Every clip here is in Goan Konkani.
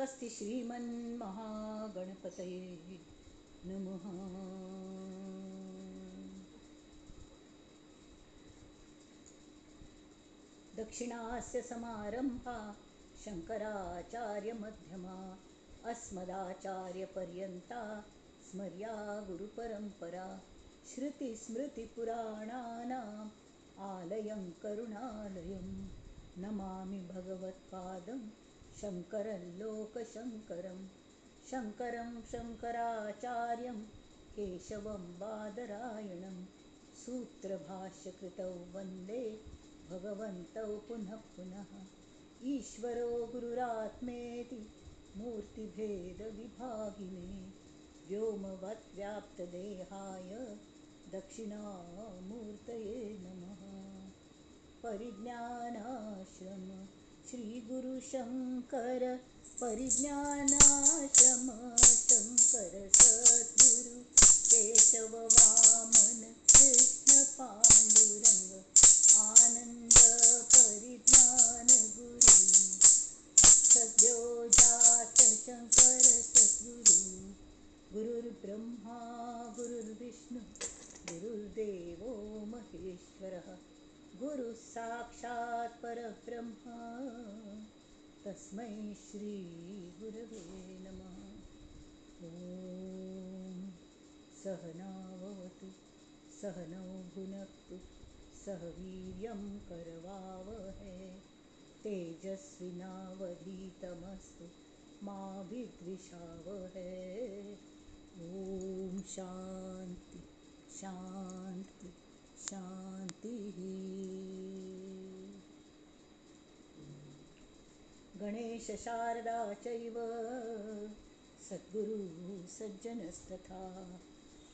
स्वस्ति श्रीमन्महागणपतये नमः. दक्षिणास्य समारंभा शंकराचार्यमध्यमा अस्मदाचार्यपर्यन्ता स्मर्या गुरुपरंपरा. श्रुतिस्मृतिपुराणानाम् आलयं करुणालयं नमामि भगवत्पादं शंकरं लोकशंकरं. शंकरं शंकराचार्यं केशवं बादरायणं सूत्रभाष्यकृतौ वंदे भगवन्तौ पुनः पुनः. ईश्वरो गुरुरात्मेति मूर्तिभेदविभागिने व्योमवद्व्याप्तदेहाय दक्षिणामूर्तये नमः. परिज्ञानाश्रम श्रीगुरुशंकर परिज्ञानाश्रम शंकर सद्गुरु केशव वामन कृष्ण पांडुरंग आनंद परिज्ञान गुरु सद्यो जात शंकर सद्गुरु. गुरुर्ब्रह्मा गुरुर्विष्णु गुरुर्देवो महेश्वरः गुरु साक्षात् परब्रह्म तस्मै श्री गुरवे नमः. ॐ सहनावतु सहनौ भुनक्तु सह वीर्यं करवावहै तेजस्विनावधीतमस्तु मा विद्विषावहै. ॐ शांति शांति शांतिः. गणेश शारदा चैव सद्गुरु सज्जनस्तथा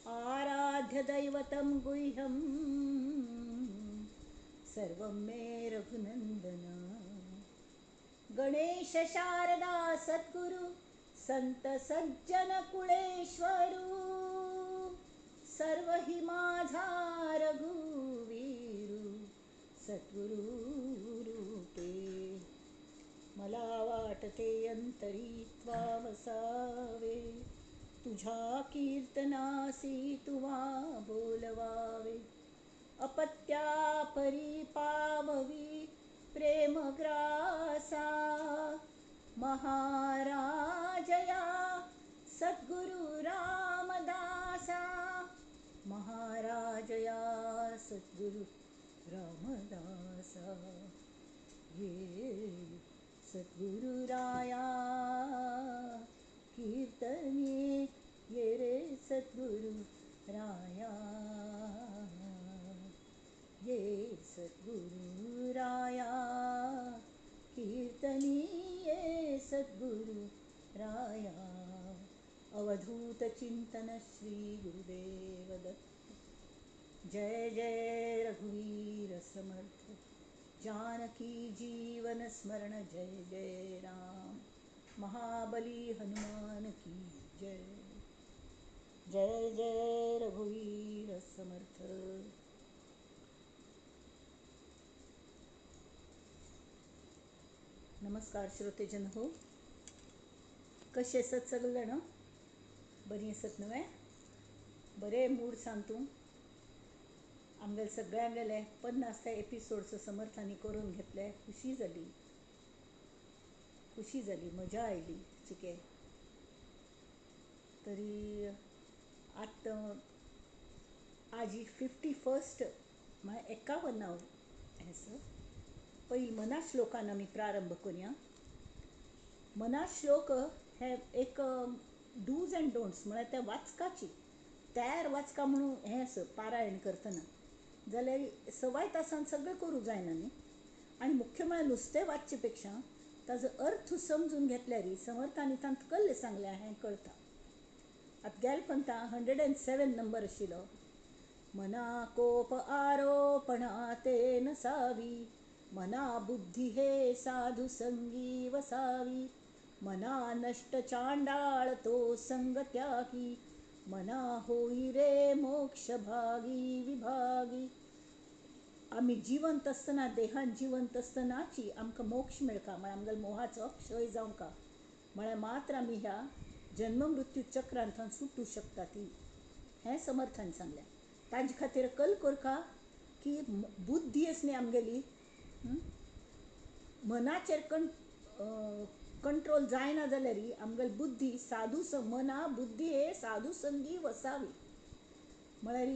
आराध्य दैवतं गुह्यं सर्वं मे रघुनंदन. गणेश शारदा सद्गुरु संत सज्जन कुळेश्वरू सर्व हि माझा रघुवीरू सद्गुरु रूपे. मला वाटते अंतरी त्वा वसावे तुझ्या कीर्तनासी तुवा बोलवावे. अपत्या परी पाववी प्रेमग्रासा महाराजया सद्गुरु रामदासा. महाराजया सद्गुरु रामदासा. ये सद्गुरुराया कीर्तने ये रे सद्गुरु राया. ये सद्गुरुराया कीर्तनी ये सद्गुरु राया. अवधूत चिंतन श्री गुरुदेव दत्त. जय जय रघुवीर समर्थ. जानकी जीवन स्मरण जय जय राम. महाबली हनुमान की जय. जय जय रघुवीर समर्थ. नमस्कार श्रोतेजन हो, कशें आसत सगळे जाण? बरीं आसत न्हय? बरें मूड सांग तूं. आमगेले सगळ्यांगेले 50 एपिसोड्स समर्थांनी करून घेतले. खुशी जाली, खुशी जाली, मजा आयली चिके. तरी आतां आजी 51st म्हळ्यार 51 हें सर. पयलीं मनाश्लोकान आमी प्रारंभ करुया. मनाश्लोक हे एक डूज अँड डोंट्स म्हळ्यार त्या वाचकाची तयार वाचका म्हणून हें आसा. पारायण करतना जाल्यार सवाय तासान सगळें करूं जायना न्ही. आनी मुख्य म्हळ्यार नुस्तें वाचचे पेक्षा ताजो अर्थ समजून घेतल्यार समर्थांनी तांकां कल्लें सांगलें हें कळटा. आतां गेले पंता 107 नंबर आशिल्लो. मना कोप आरोपणा ते नसावी मना बुद्धी हे साधू संगी वसावी. मना नष्ट चांडाळ तो संग त्यागी मना होई रे मोक्ष भागी विभागी. आमी जिवंत आसतना देहान जिवंत आसतनाची आमकां मोक्ष मेळका, म्हळ्यार आमगेलो मोहाचो क्षय जावंका. म्हळ्यार मात्र आमी ह्या जन्म मृत्यू चक्रांतल्यान सुटूं शकता ती हें समर्थान सांगलें. ताजे खातीर कल करका की बुद्धी आसा न्ही आमगेली मनाचेर कंट्रोल जायना जाल्यार आमगेली बुद्धी साधू मना बुद्धी हे साधू संगी वसावी म्हळ्यार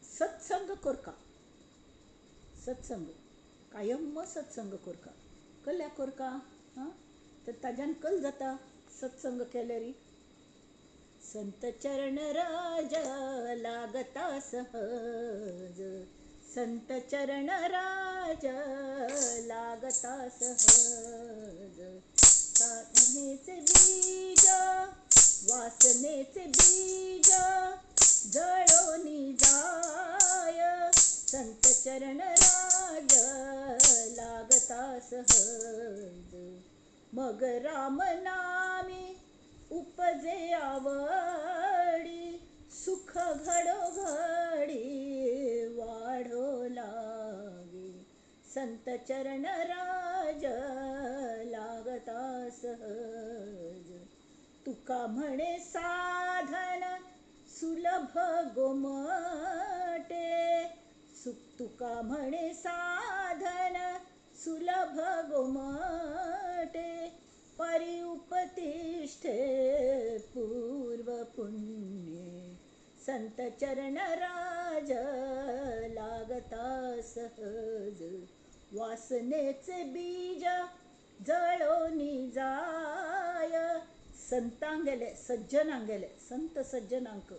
सत्संग करका, सत्संग कायम सत्संग करका, कल्या करका हां तर ताज्यान कल जाता सत्संग केल्यार. संत चरण राज लागता सहज, संत चरण राज लागता सहज, साधनेचे बीज वासनेचे बीज जळोनी जाय, संत चरण राज लागता सहज, मग राम नामी उपजे आवडी, सुख घडोघडी वाढो लागे, संत चरण राज लागता सहज, तुका म्हणे साधन सुलभ गोमटे, तुका म्हणे साधन सुलभ गोमटे, परी उपतिष्ठे पूर्व पुण्ये, संत चरण राज लागता सहज, वासनेचे बीज जळोनी जाय. संतांगेले सज्जनांगेले संत सज्जनांक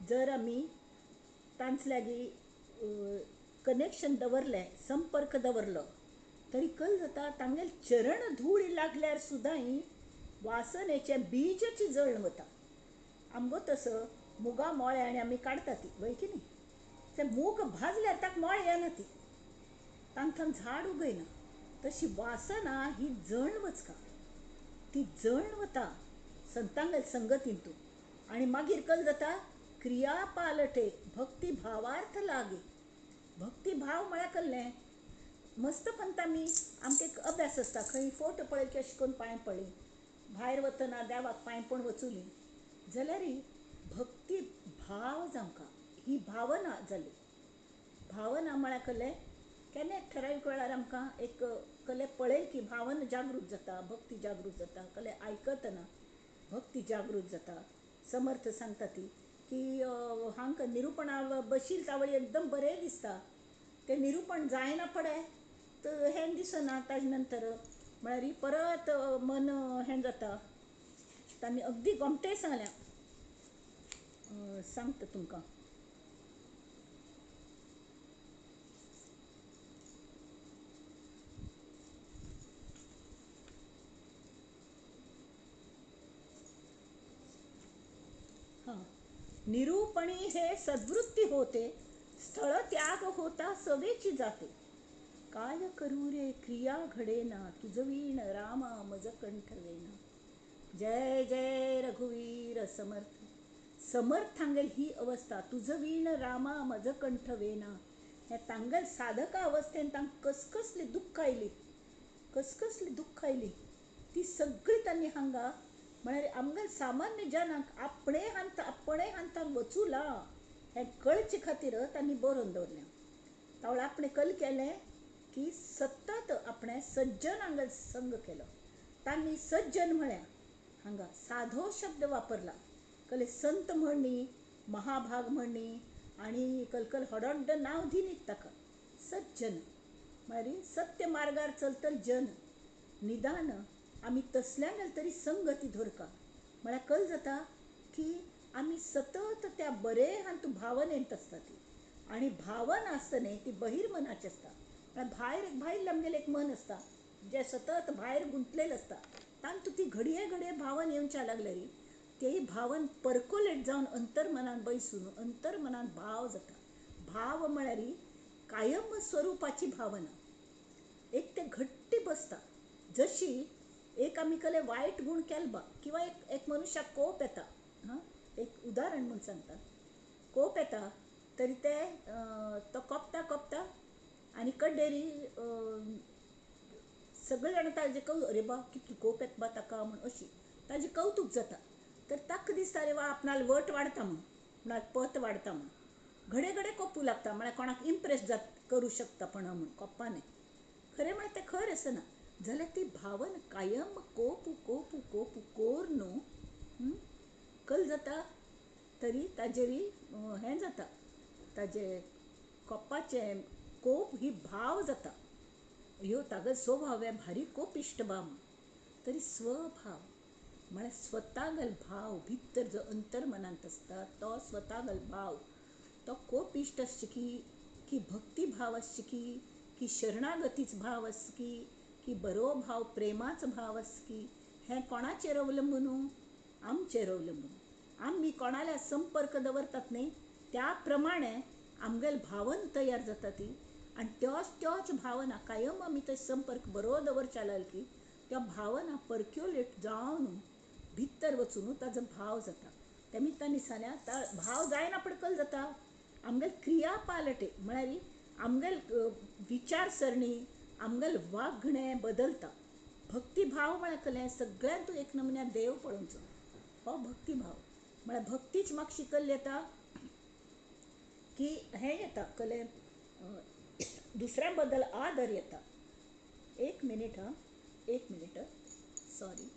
जर आमी तांचे लागीं कनेक्शन दवरलें, संपर्क दवरलो तरी कल जाता तांगेले चरण धूळ लागल्यार सुद्दां वासनेचें बीजाची जळण वता. आमगो तसो मुगा मोळे आनी आमी काडटा ती वय की न्ही, ते मूग भाजल्यार ताका मोळे येना ती, तांकां झाड उगयना. तशी वासना ही जळण वचका, ती जळण वता संतांगेले संगतीन तूं. आनी मागीर कल जाता क्रिया पालटे भक्ती भावार्थ लागे. भक्ती भाव म्हळ्यार कल्लें मस्त पंत आमी आमकां एक अभ्यास आसता, खंय फोटो पळय की अशें करून पांय पडली, भायर वतना देवाक पांय पडून वचुली जाल्यार भक्ती भाव जावंका ही भावना जाली. भावना म्हळ्यार कल्लें केन्ना एक ठरावीक वेळार आमकां एक कले पळय की भावना जागृत जाता, भक्ती जागृत जाता, कले आयकतना भक्ती जागृत जाता. समर्थ सांगता ती की हांकां निरुपणा बशील तावळी एकदम बरें दिसता, तें निरुपण जायना पडे तर हें दिसना. ताजे नंतर म्हळ्यार परत मन हें जाता. तांणी अगदी गोमटें सांगलें, सांगता तुमकां. हां, निरूपणी हे सद्वृत्ती होते, स्थळ त्याग होता सवेची जाते, काय करू रे क्रिया घडेना, तुझ वीण रामा मज कंठ वेना. जय जय रघुवीर समर्थ. समर्थांगेल ही अवस्था, तुझ वीण रामा मज कंठ वेना, ह्या तांगेल साधका अवस्थेन तांकां कसकसली दुख्ख आयली, कसकसली दुख्ख आयली ती सगळी तांणी हांगा म्हळ्यार आमगेल सामान्य जनांक आपणे हांत आपणे हांतान वचूला हें कळचे खातीर तांणी बरोवन दवरलें. तावळ आपणें कल केलें की सतत आपणें सज्जनांगेल संग केलो. तांणी सज्जन म्हळ्यार हांगा साधो शब्द वापरला, कले संत म्हणणी, महाभाग म्हणणी आनी कलकल हडड्ड नांव दिनीत ताका. सज्जन म्हळ्यार सत्य मार्गार चलतल जन, निदान आमी तसल्यांगेल तरी संगती धरका. म्हळ्यार कल जाता की आमी सतत त्या बरे हातूंत भावनेंत आसता ती, आनी भावना आसता न्ही ती बहिर्मनाची आसता. म्हळ्यार भायर भायर आमगेलें एक मन आसता जें सतत भायर गुंतलेलें आसता, तातूंत ती घडये घडये भावन येवच्या लागल्यार तेय भावन परकोलेट जावन अंतर्मनान बैसून अंतर्मनान भाव जाता. भाव म्हळ्यार कायम स्वरुपाची भावना, एक ते घट्टी बसता. जशी एक आमी कले वायट गूण केल बा किंवा एक एक मनुष्याक कोप येता, हां एक उदाहरण म्हूण सांगता, कोप येता तरी ते तो कोपता कोपता आनी कड्डेरी सगळे जाणां ताजें अरे बा कितली कोप येता बा ताका म्हूण अशी ताजें कौतूक जाता. तर ताका दिसता अरे वा आपणालो वट वाडता म्हूण, आपणालो पत वाडता म्हूण. घडये घडये कोपूं लागता म्हळ्यार कोणाक इम्प्रेस करूं शकता पण म्हूण कोप्पाने. खरें म्हळ्यार तें खरें आसना. जाल्यार ती भावना कायम कोप कोप कोप कोर न्हू कल जाता तरी ताजेरी हें जाता, ताजे कोपाचें कोप ही भाव जाता. ह्यो तागेलो स्वभाव हे भारी कोपिश्ट बा म्हूण. तरी स्वभाव म्हळ्यार स्वतागल भाव भितर जो अंतर्मनांत आसता तो स्वतागल भाव तो कोपिश्ट आसचे की भक्तिभाव आसचे की शरणागतीच भाव आसचे की बरो भाव प्रेमाचो भाव आसचे की हें कोणाचेर अवलंबून? आमचेर अवलंबून. आमी कोणाल्या संपर्क दवरतात न्ही त्या प्रमाणे आमगेले भावना तयार जाता ती. आनी त्योच त्योच भावना कायम आमी ते संपर्क बरो दवरच्या लागले की त्या भावना पर्क्युलेट जावन भितर वचून ताजो भाव जाता. ते निमित्तान सांगल्या भाव जायना पण कल जाता आमगेले क्रिया पालटे म्हळ्यार आमगेले विचारसरणी आमगेले वागणें बदलता. भक्तिभाव म्हळ्यार कलें सगळ्यांत तूं एक नमुन्या देव पळोवचो हो भक्तिभाव. म्हळ्यार भक्तीच म्हाका शिकयल्ली येता की हें येता कलें दुसऱ्यां बद्दल आदर येता. एक मिनीट हां, एक मिनीट, सॉरी.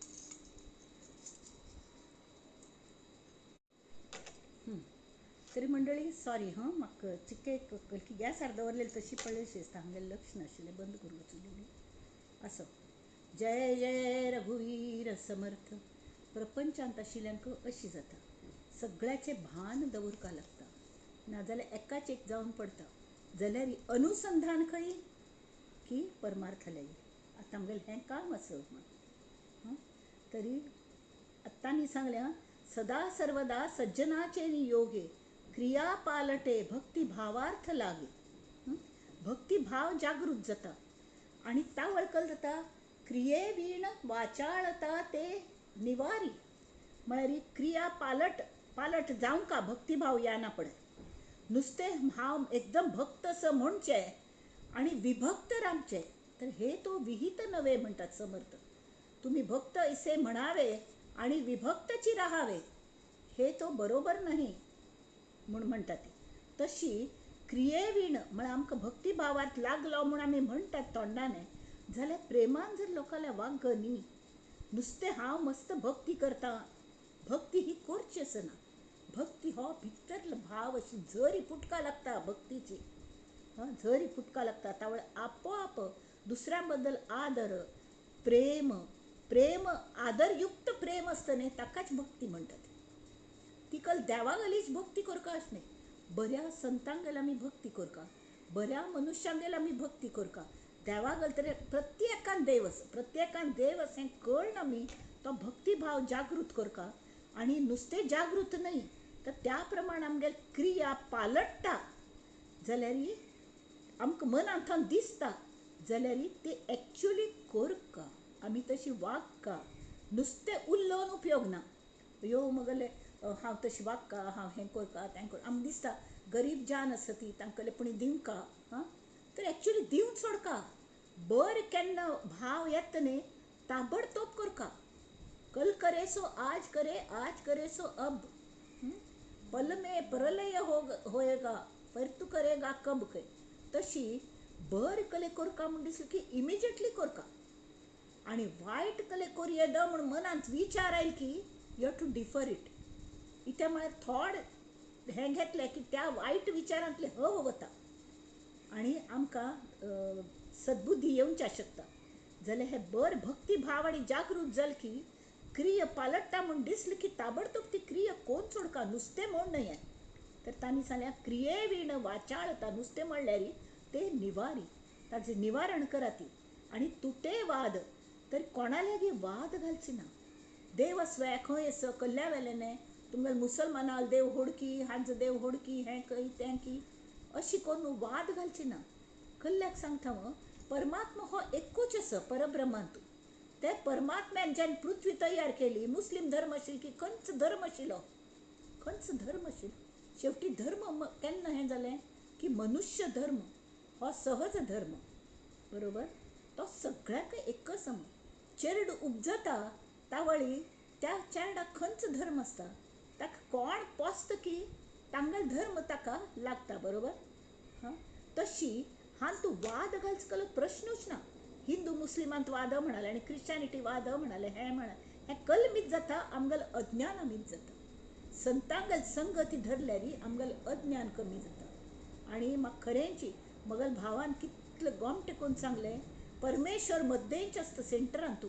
तरी मंडळी सॉरी हां, म्हाका चिके गॅसार दवरलेली तशी पडलेली दिसता, आमगेलें लक्ष नाशिल्लें, बंद करूंक वचून. असो जय जय रघुवीर समर्थ. प्रपंचांत आशिल्ल्यांक अशी जाता, सगळ्याचें भान दवरपाक लागता, नाजाल्यार एकाच एक जावन पडता. जाल्यार अनुसंधान खंय की परमार्थाले आतां आमगेलें हें काम आसा म्हूण. तरी आत्तां न्ही सांगलें सदा सर्वदा सज्जनाचे योगे क्रिया पालटे भक्ती भावार्थ लागे. भक्तिभाव जागृत जाता आनी तावळ कल जाता क्रिये वीण वाचाळता ते निवारी. म्हळ्यार क्रिया पालट पालट जावंका भक्तिभाव याना पडे. नुस्तें हांव एकदम भक्त असं म्हणचें आनी विभक्त रावचें तर हे तो विहित नव्हे म्हणटात समर्थ. तुम्ही भक्त असे म्हणावे आणि विभक्तची राहावे हे तो बरोबर नाही म्हूण म्हणटात. तशी क्रियेवीण म्हळ्यार आमकां भक्तिभावात लागलो म्हूण आमी म्हणटात तोंडाने, जाल्यार प्रेमान जर लोकांल्या वाग न्ही, नुस्तें हांव मस्त भक्ती करता, भक्ती ही करची आसना. भक्ती हो भितरलो भाव अशी झरी फुटका लागता भक्तीची, झरी फुटका लागता. तावळ आपोआप दुसऱ्यां बद्दल आदर प्रेम, प्रेम आदरयुक्त प्रेम आसता न्ही ताकाच भक्ती म्हणटात. ती कल देवागलीच भक्ती करका अशें न्ही, बऱ्या संतांगेल आमी भक्ती करका, बऱ्या मनुष्यांगेल आमी भक्ती करका. देवागल तर प्रत्येकान देव आसा, प्रत्येकान देव आसा हें कळ्ळें आमी तो भक्तिभाव जागृत करका. आनी नुस्तें जागृत न्हय तर त्या प्रमाण आमगेले क्रिया पालट्टा जाल्यार आमकां मनांतल्यान दिसता जाल्यार ते एक्च्युअली करका, आमी तशी वागका. नुस्तें उलोवन उपयोग ना. यो मगेले हांव तशी वागका, हांव हें करका तें करका, आमकां दिसता गरीब जान आसा ती तांकां पूण दिवंका हां, तर एक्च्युअली दिवन सोडका. बरें केन्ना भाव येता न्ही ताबडतोब करका. कल करे सो आज करे, आज करे सो अब, पल में प्रलय होएगा पर तू करेगा कब खंय. तशी बरें कले करका म्हूण दिसलें की इमिजिएटली करका. आनी वायट कले करुया the म्हूण मनांत विचार आयल की you have to defer it. इत्या म्हळ्यार थोड हें घेतलें की त्या वायट विचारांतलें हव वता आनी आमकां सद्बुद्धी येवच्या शकता. जाल्यार हे बर भक्तिभाव आनी जागृत जाल की क्रिया पालट्टा म्हूण दिसली की ताबडतोब ती क्रिया कोण सोडका, नुस्तें म्हूण न्हय. तर तांणी सांगलें क्रिये वीण वाचाळता, नुस्तें म्हणल्यार ते निवारी, ताजें निवारण करा ती. आनी तुटे वाद, तर कोणा लागीं वाद घालची ना. देव आसवे खंय आसा कल्ल्या वेलें न्हय, तुमगेले मुसलमानाल देव होडकी, हांचो देव होडकी, हें खंय तें की, अशी करून वाद घालची ना. कल्ल्याक सांगता हांव, परमात्मा हो एकूच आसा परब्रह्मांतू. ते परमात्म्यान ज्यान पृथ्वी तयार केली, मुस्लीम धर्म आशिल्लो की खंयचो धर्म आशिल्लो, खंयचो धर्म आशिल्लो, शेवटी धर्म केन्ना हें जालें की मनुष्य धर्म हो सहज धर्म, बरोबर. तो सगळ्याक एकच सम. चेरड उपजता तावळी त्या चेरडाक खंयचो धर्म आसता, ताका कोण पोसता की तांगेलो धर्म ताका लागता, बरोबर. हां, तशी हांतू वाद घालचो कसलो प्रश्नूच ना. हिंदू मुस्लिमांत वाद म्हणाले आनी क्रिश्चनिटी वाद म्हणाले, हें म्हणाले, हें कलमीत जाता, आमगेलें अज्ञान अमीत जाता. संतांगेल संगती धरल्यार आमगेलें अज्ञान कमी जाता. आनी म्हाका खरेंची मगल भावान कितलें गोमटें करून सांगलें, परमेश्वर मद्देंच आसता सेंटरांतू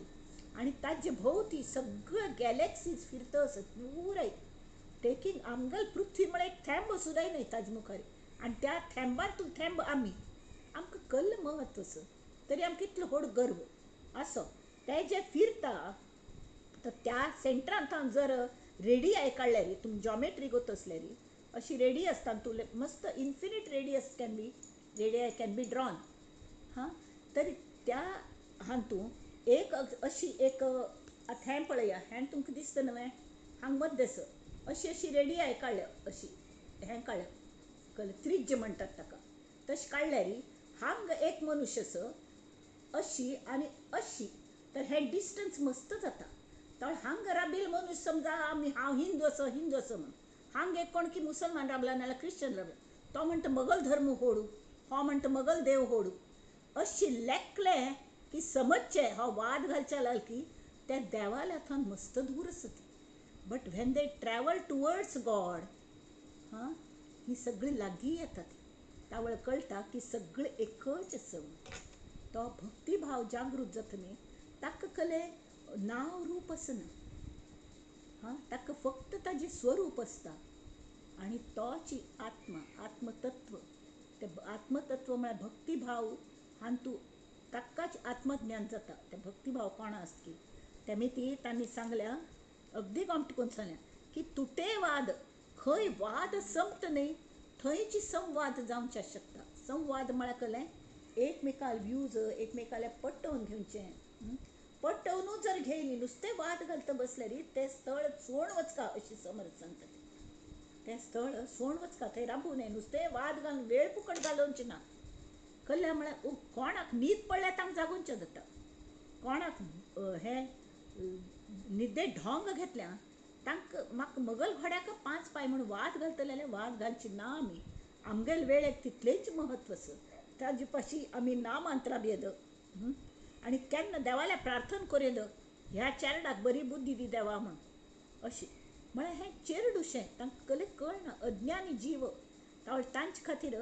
आनी ताजे भोंवती सगळे गॅलेक्सीज फिरता आसत पुराय टेकींग आमगेल पृथ्वी म्हळ्यार एक थेंब सुद्दां न्हय ताजे मुखार, आनी त्या थेंबार तूं थेंब आमी, आमकां कल्ल म्हत्व आसा, तरी आमकां इतलो व्हड गर्व आसो. ते जे फिरता तर त्या सेंटरांत जर रेडियाय काडल्यार, तुमी जॉमेट्री गोत आसल्यार अशी रेडी आसता तूं मस्त infinite radius can be, radii can be drawn. हां, तरी त्या हातूंत एक अशी एक आतां हें पळया, हें तुमकां दिसता न्हय, हांगा मद्द आसा अशी अशी रेडियाय काडल्या, अशी हें काडल्या, कळ्ळें, त्रिज्य म्हणटात ताका, तशें काडल्यार हांगा एक मनुष्य आसा अशी आनी अशी, तर हें डिस्टन्स मस्त जाता. तर हांगा राबिल मनुष्य समजा आमी हांव हिंदू आसा, हिंदू आसा म्हणून, हांगा एक कोण की मुसलमान राबला नाल्यार क्रिश्चन राबला, तो म्हणटा मगल धर्म होडू, हो म्हणटा मगल देव होडू, अशी लेखलें की समजचें हो वाद घालच्या लागल की त्या देवाल्या थंय मस्त दूर आसा ती. But when they travel towards God, हां, ही सगळीं लागीं येतात, तावळ कळटा की सगळें एकच आसा. तो भक्तिभाव जागृत जाता न्ही, ताका कले नांव रूप आसना, हां, ताका फक्त ताजें स्वरूप आसता आनी तोची आत्मा, आत्मतत्व. ते आत्मतत्व म्हळ्यार भक्तिभाव हातूंत ताकाच आत्मज्ञान जाता. ते भक्तिभाव कोणा आसता की तेमी ती तांणी सांगल्या, अगदी गोमटें करून सांगल्या की तुटे वाद, खंय वाद संपता न्ही थंयची संवाद जावचे शकता. संवाद म्हळ्यार कळ्ळें, एकमेकाल व्यूज एकमेकाले पटोवन घेवचें, पटोवनूच जर घेयली नुस्तें वाद घालता बसल्यार तें स्थळ सोड वचका अशी समज सांगता. तें स्थळ सोड वचका, थंय राबूं न्हय, नुस्तें वाद घालून वेळ फुकट घालोवची ना. कल्ल्या म्हळ्यार कोणाक न्हीद पडल्यार तांकां जागोवचें जाता, कोणाक हें न्हिदे ढोंग घेतल्या तांकां म्हाका मगल घोड्याक पांच पांय म्हूण वाद घालतले जाल्यार वाद घालची ना आमी, आमगेले वेळेक तितलेंच म्हत्व आसा, ताजे पाशी आमी ना मंत्रां बी आनी केन्ना देवाल्या प्रार्थना करूं ह्या चेरडाक बरी बुद्धी दी देवा म्हूण, अशें म्हळ्यार हें चेरडुशें तांकां कले कळना, अज्ञानी जीव. तांचे खातीर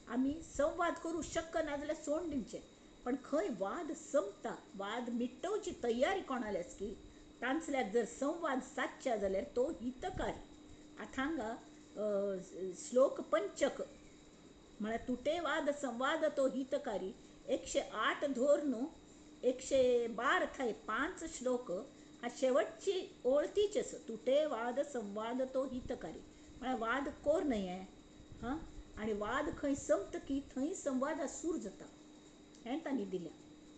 आमी संवाद करूं शकना जाल्यार सोड दिवचें, पण खंय वाद संपता, वाद मिटोवची तयारी कोणाली आसा की तांचल्याक जर संवाद सादच्या जाल्यार तो हितकारी. आतां हांगा श्लोक पंचक म्हळ्यार तुटे वाद संवाद तो हितकारी, 108 धोर न्हू 112 थंय 5 श्लोक हा शेवटची ओळ तीच आसा, तुटे वाद संवाद तो हितकारी. म्हळ्यार वाद कोर न्हय, हां, आनी वाद खंय संपता की थंय संवाद सूर जाता, हें तांणी दिल्या.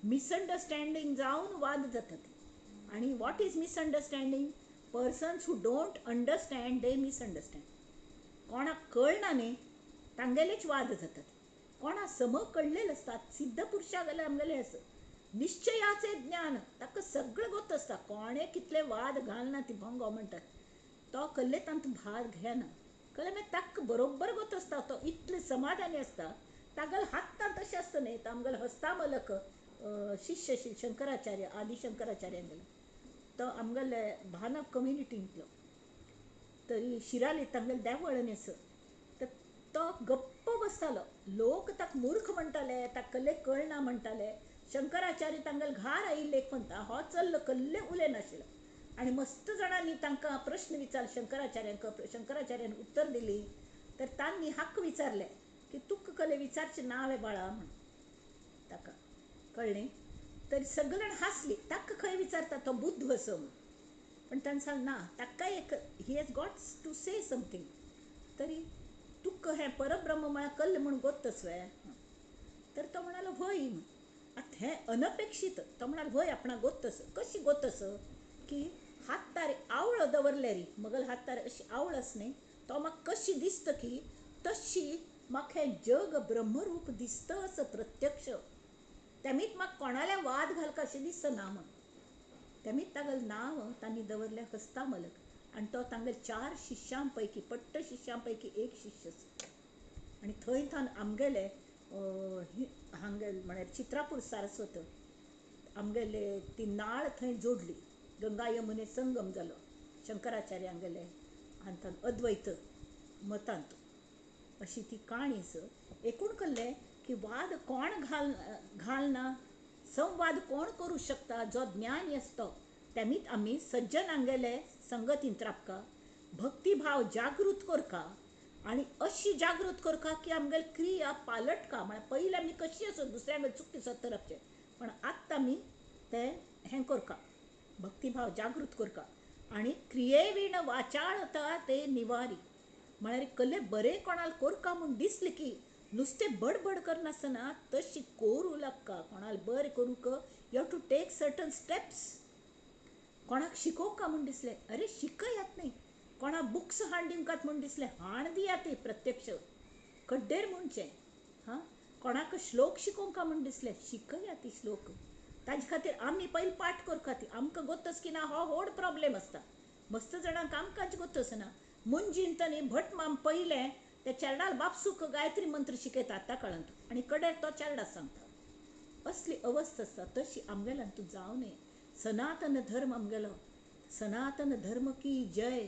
मिसअंडरस्टँडींग जावन वाद जाता ते. आनी what is misunderstanding? Persons who don't understand they misunderstand. कोणाक कळना न्ही तांगेलेच वाद जातात, कोणा सम कळलेले आसतात. सिद्ध पुरुषा जाल्यार आमगेलें आसा निश्चयाचें ज्ञान, ताका सगळें गोत आसता, कोणें कितले वाद घालना ती भोंगो म्हणटात, तो कल्ले तांतूं भाग घेना, कळ्ळें मागीर ताका बरोबर गोत आसता, तो इतले समाधानी आसता, तागेले हातान तशें आसता न्ही. आमगेलो हस्तामलक शिष्य श्री शंकराचार्य, आदि शंकराचार्यांगेलो, तो आमगेले भानव कम्युनिटींतलो, तरी शिराली तांगेलें देवळ न्ही आसा, तर तो गप्प बसतालो. लोक ताका मूर्ख म्हणटाले, ताका कल्ले कळना म्हणटाले. शंकराचार्य तांगेले घार आयिल्ले एक म्हणटा, हो चल्लो कल्ले उलयनाशिल्लो. आनी मस्त जाणांनी तांकां प्रश्न विचारले शंकराचार्यांक, शंकराचार्यान उत्तर दिली. तर तांणी हक्क विचारले की तुका कले विचारचें ना वे बाळा म्हण, ताका कळ्ळें. तर सगळे जाण हांसली, ताका खंय विचारता, तो बुद्ध असो म्हूण. पण ताणें सांगलें ना, ताका एक he has got to say something. तरी तुका हें परब्रह्म म्हळ्यार कल्ल म्हूण गोत्तच वे? तर तो म्हणालो व्हय म्हूण. आतां हें अनपेक्षीत. तो म्हणालो व्हय आपणाक गोत्तस. कशी गोत्तस की हातार आवळ दवरल्यारी, मगल हातार अशी आवळ आस न्ही, तो म्हाका कशी दिसता की तशी म्हाका हें जग ब्रह्मरूप दिसता असं प्रत्यक्ष. तेमीत म्हाका कोणाले वाद घालका अशें दिसना म्हण. तेमीत तागेलें नांव तांणी दवरलें हस्तामलक. आनी तो तांगेले 4 शिष्यां पैकी, पट्ट शिष्यां पैकी एक शिष्य. आनी थंय थावन आमगेले हांगे म्हळ्यार चित्रापूर सारस्वत आमगेले ती नाळ थंय जोडली. गंगा यमुने संगम जालो शंकराचार्य हांगेले आनी अद्वैत मतांत अशी ती काणी. एकूण कल्लें की वाद कोण घालना, संवाद कोण करूं शकता, जो ज्ञानी आसतो तेमीत आमी सज्जन हांगेले संगतींत राबका, भक्तिभाव जागृत करका आनी अशी जागृत करका की आमगेले क्रिया पालटका. म्हळ्यार पयलीं आमी कशी आसत दुसऱ्यांगेर चुकी सत्तर राबचे, पण आत्तां आमी तें हें करका, भक्तिभाव जागृत करका आनी क्रियेवीण वाचाळता ते निवारी. म्हळ्यार कल्ले बरें कोणाक करका म्हूण दिसलें की नुस्तें बडबड करनासतना तशी करूं लागका. कोणाक बरें करूंक you have to take certain steps. कोणाक शिकोवका म्हूण दिसलें, अरे शिकयात न्ही. कोणाक बुक्स हाण दिवकात म्हूण दिसलें, हाण दियात प्रत्यक्ष कड्डेर म्हणचें. हां, कोणाक श्लोक शिकोवका म्हूण दिसलें, शिकयात श्लोक. ताजे खातीर आमी पयलीं पाठ करका ती. आमकां गोत्तच की ना हो व्हड प्रॉब्लेम आसता. मस्त जाणांक आमकांच गोत्तच ना. मुंजीन तनी भट माम पयलें ते चेरडाल बापसूक गायत्री मंत्र शिकयता आतां काळांत आनी कडेर तो चेरडा सांगता. असली अवस्था आसता तशी आमगेल्यान तूं जावं न्हय. सनातन धर्म आमगेलो, सनातन धर्म की जय.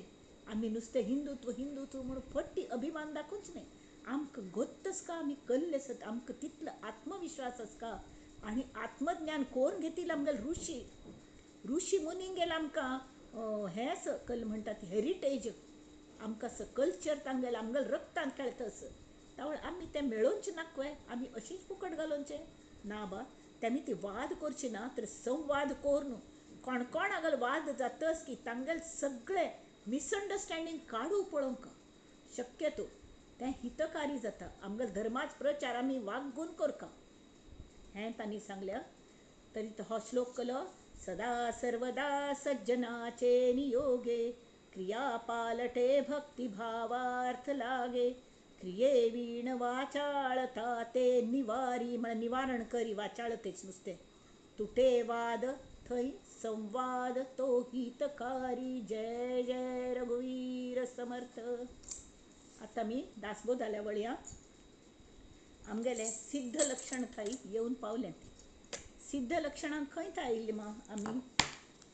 आमी नुस्तें हिंदुत्व हिंदुत्व म्हणून फट्टी अभिमान दाखोवच न्हय. आमकां गोत्तच का आमी कल्ले आसत, आमकां तितलो आत्मविश्वास आसका आनी आत्मज्ञान कोण घेतील आमगेले ऋषी, ऋषी मुनींगेले आमकां हें आसा कल म्हणटात हेरिटेज, आमकां असो कल्चर तांगेलें आमगेले रक्तान खेळटा असो. त्यामुळे आमी तें मेळोवचें नाकवे, आमी अशीच फुकट घालोवचें ना बा. तेमी ती वाद करची ना तर संवाद करून कोण कोण आगल वाद जातच की तांगेले सगळे मिसअंडरस्टँडींग काडू पळोवंक शक्यतो तें हितकारी जाता. आमगेले धर्माच प्रचार आमी वागून करका हें तांणी सांगलें. तरी हो श्लोक केलो सदा सर्वदा सज्जनाचे नियोगे क्रिया पालटे भक्तिभावार्थ लागे क्रिये वीण वाचाळता ते निवारी. म्हळ्यार निवारण करी, वाचाळतेच नुस्तें. तुटे वाद थंय संवाद तो हितकारी. जय जय रघुवीर समर्थ. आतां आमी दासबोधाल्या वळया आमगेले सिद्ध लक्षण थंय येवन पावले. सिद्ध लक्षणां खंय थंय आयिल्ली मा आमी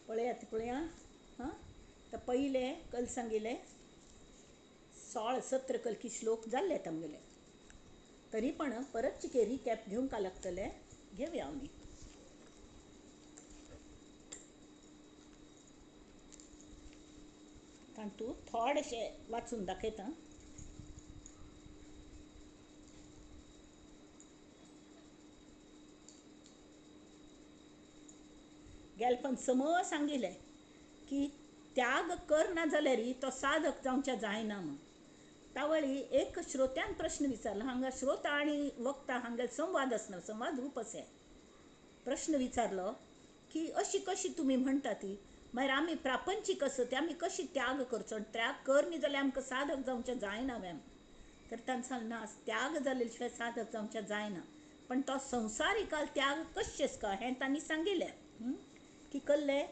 पळयात पळया. हां, तर पयलें कल सांगिल्लें 16-17 कलकी श्लोक जाल्ले आमगेले. तरी पण परत चिके रिकॅप घेवंक लागतले, घेवया आमी. तातूंत थोडेशें वाचून दाखयता. गेलपण समज सांगिल्लें की त्याग करना जाल्यार तो साधक जावच्या जायना म्हूण. तावळी एक श्रोत्यान प्रश्न विचारलो. हांगा श्रोता आनी वक्ता हांगेलो संवाद आसना, संवाद रूप अशें. प्रश्न विचारलो की अशी कशी तुमी म्हणटा ती, मागीर आमी प्रापंचीक आसत ते आमी कशी त्याग करचो, त्याग कर न्ही जाल्यार आमकां साधक जावचें जायना मॅम. तर ताणें सांगलें ना, त्याग जाले शिवाय साधक जावचें जायना, पण तो संवसारिकाल त्याग कशें का हें तांणी सांगिल्लें. की कल्ले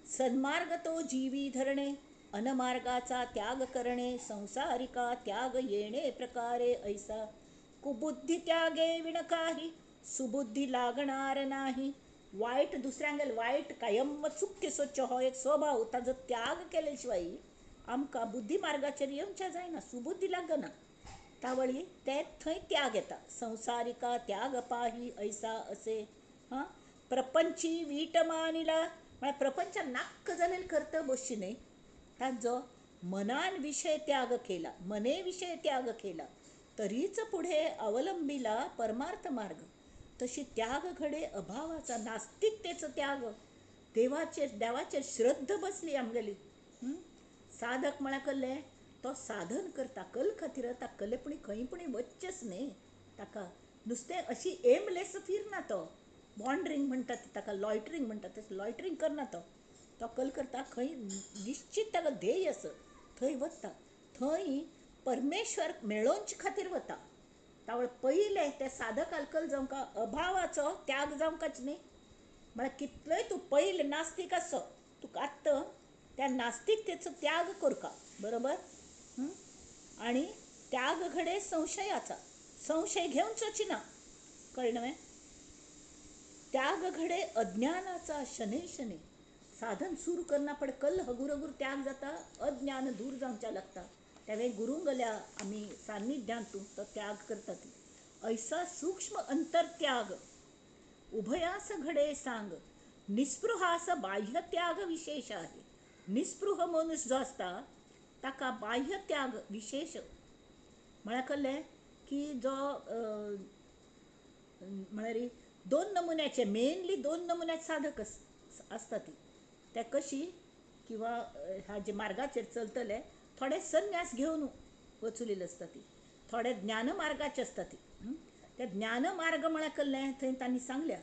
सन्मार्ग तो जीवी धरणे अनमार्गाचा त्याग करणे संसारिका त्याग येणे प्रकारे ऐसा कुबुद्धी त्यागे विण काही सुबुद्धी लागणार नाही. वायट दुसऱ्यांगेल वायट कायम चुकते स्वच्छ हो एक स्वभाव, ताजो त्याग केले शिवाय आमकां बुद्धी मार्गाचेर येवचें जायना, सुबुद्धी लागना. तावळी ते थंय त्याग येता संसारिका त्याग पाही ऐसा असे. हां, प्रपंची वीट मानिला म्हळ्यार प्रपंच नाक्क जालें करता बसची न्हय, ताजो मनान विशय त्याग केला, मने विशय त्याग केला तरीच पुढे अवलंबिला परमार्थ मार्ग. तशी त्याग घडे अभावाचा, नास्तिकतेचो त्याग, देवाचेर देवाचेर श्रद्धा बसली आमगेली. साधक म्हळ्यार कल्लें तो साधन करता कल खातीर, ताका कल्ले पुणी खंय पुणी वचचेंच न्हय, ताका नुस्तें अशी एमलेस फिरना तो, वॉन्डरींग म्हणटात ताका, लॉयटरींग म्हणटात तशें लॉयटरींग करना तो, तो कल करता खंय निश्चित ताका ध्येय आसा थंय वता, थंय परमेश्वर मेळोवचे खातीर वता. तावळ पयलें ते साधक आलकल जावंक अभावाचो त्याग जावंकच न्ही. म्हळ्यार कितलोय तूं पयलें नास्तीक आसो, तुका आत्तां त्या नास्तिकतेचो त्याग करका, बरोबर. आनी त्याग घडे संशयाचा, संशय घेवचोच ना, कळ्ळें न्हय. त्याग घडे अज्ञानाचा शनै शनै. साधन सुरू करना पड कल हगूर हगूर त्याग जाता, अज्ञान दूर जावच्या लागता. त्यावेळी गुरुंगल्या आमी सान्निध्यांतू तो त्याग करता ती. ऐसा सूक्ष्म अंतरत्याग उभयास घडे सांग, निस्पृहास बाह्य त्याग विशेष आहे. निस्पृह मनुष्य जो आसता ताका बाह्य त्याग विशेष म्हळ्यार कळ्ळें की जो म्हळ्यार दोन नमुन्याचे, मेनली दोन नमुन्याचे साधक आसता ती. ते कशी किंवा ह्या जे मार्गाचेर चलतले थोडे संन्यास घेवन वचुलेले आसता ती, थोडे ज्ञान मार्गाचे आसता ती. ते ज्ञान मार्ग म्हळ्यार कळ्ळें थंय तांणी सांगल्या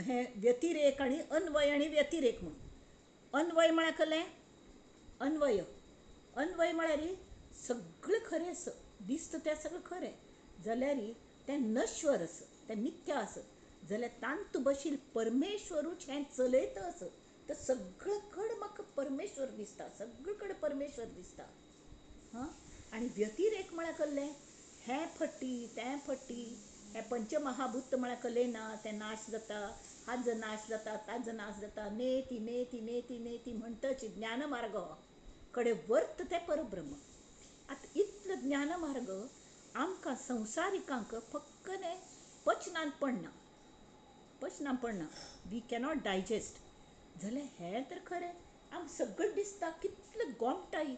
हें व्यतिरेक आनी अन्वय आनी व्यतिरेक म्हणून. अन्वय म्हळ्यार कळ्ळें अन्वय, अन्वय म्हळ्यार सगळें खरें आसा, दिसता तें सगळें खरें जाल्यार तें नश्वर आसा, तें मिथ्या आसा, जाल्यार तांतू बशील परमेश्वरूच हें चलयता आसा. तर सगळे कडेन म्हाका परमेश्वर दिसता, सगळे कडेन परमेश्वर दिसता. हां, आनी व्यतिरेक म्हळ्यार कळ्ळें हें फटी तें फटी, हें पंचमहाभूत म्हळ्यार कळ्ळें ना, तें नाश जाता, हाजो नाश जाता, ताजो नाश जाता, नेती नेती नेती नेती म्हणटच ज्ञानमार्ग कडेन वर्त तें परब्रह्म. आतां इतलो ज्ञानमार्ग आमकां संवसारिकांक फक्त पचनान पडना, पचनान पडना, we cannot digest. जाल्यार हें तर खरें आमकां सगळें दिसता, कितले गोमटाय,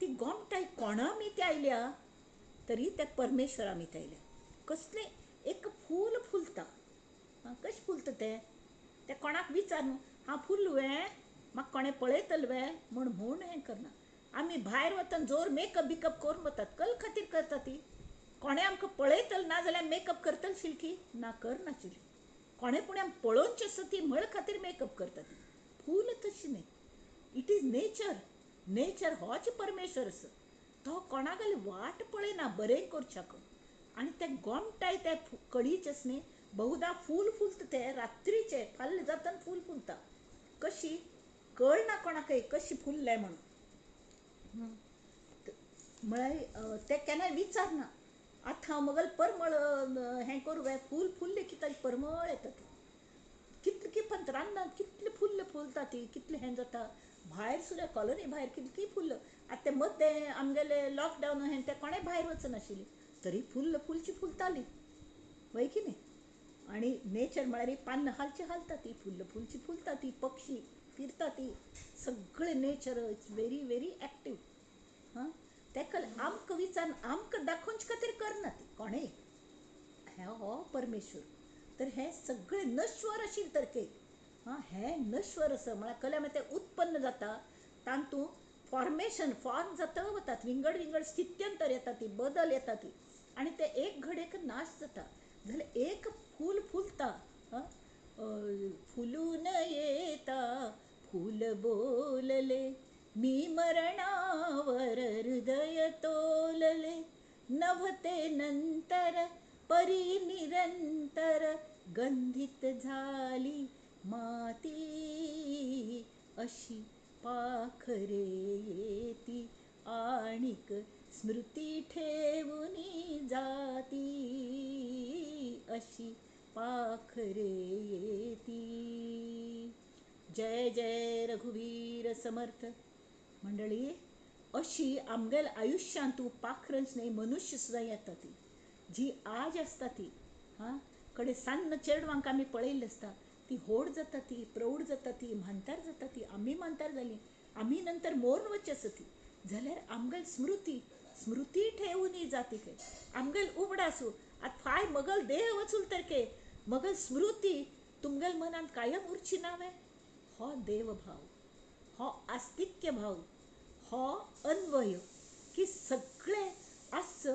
ती गोमटाय कोणा मिती आयल्या तरी त्या परमेश्वरा मिती आयल्या. कसलें एक फूल फुलता, कशें फुलता तें, तें कोणाक विचार न्हू, हांव फुल्ल वे म्हाका कोणें पळयतलें वे म्हूण म्हूण हें करना. आमी भायर वतना जोर मेकअप बिकअप करून वतात, कल खातीर करता ती, कोणें आमकां पळयतलें ना जाल्यार मेकअप करतले शिल्की ना, करनाशिल्ली. कोणें पूण आमी पळोवचें आसा ती म्हळ खातीर मेकअप करता ती. फूल तशी न्ही, it is nature. Nature होच परमेश्वर आसा, तो कोणागेली वाट पळयना बरें करच्याक. आनी ते गोमटाय त्या कळीचें आसा न्ही, बहुदा फूल फुलता तें रात्रीचें, फाल्यां जातना फूल फुलता, कशी कळना कोणाकय कशी फुल्लें म्हणून. म्हळ्यार तें केन्नाय विचारना. आतां हांव मगल परमळ हें करूं वे, फूल फुल्लें की ताजें परमळ येता ती, कितलें किपंत रान्नात कितलें फुल्ल फुलता ती, कितलें हें जाता. भायर सुद्दां कॉलनी भायर कितलीं फुल्ल. आतां तें मद्दें आमगेलें लॉकडावन हें तें कोणें भायर वचनाशिल्लीं तरी फुल्ल फुलची फुलताली, वय की न्ही. आनी नेचर म्हळ्यार पानां हालची हालता ती, फुल्ल फुलची फुलता ती, पक्षी फिरता ती, सगळें nature it's very very active. हां, ताका आमकां विचारून आमकां दाखोवचे खातीर करना ती कोणेंय. हें हो परमेश्वर. तर हें सगळें नश्वर आशिल्लें तरके, हां, हें नश्वर आसा म्हळ्यार कळ्ळें, मागीर तें उत्पन्न जाता, तातूंत फॉर्मेशन फॉर्म जाता वतात, विंगड विंगड स्थित्यंतर येता ती, बदल येता ती, आनी ते एक घडयेक नाश जाता. जाल्यार एक फूल फुलता, फुलून येता फूल बोलले, मी मरणावर हृदय तोलले, नभते नंतर परी निरंतर गंधित झाली माती, अशी पाखरे येती आणिक स्मृती ठेवूनी जाती, अशी पाखरे येती. जय जय रघुवीर समर्थ. मंडळी, अशी आमगेल्या आयुष्यांतू पाखरंच न्हय मनुष्य सुद्दां येता ती, जी आज आसता ती. हां, कडे सान्न चेडवांक आमी पळयल्ली आसता ती, होड जाता ती, प्रौढ जाता ती, म्हांतार जाता ती, आमी म्हांतार जाली, आमी नंतर मोरून वचची आसा ती. जाल्यार आमगेली स्मृती, स्मृती ठेवूनी जाती खंय. आमगेल उगडासू आतां फाय मगल देह वचूल तरके मगल स्मृती तुमगेल मनांत कायम उरची ना वे. हो देवभाव, हो आस्तिक्य भाव, हो अन्वय की सगळें आस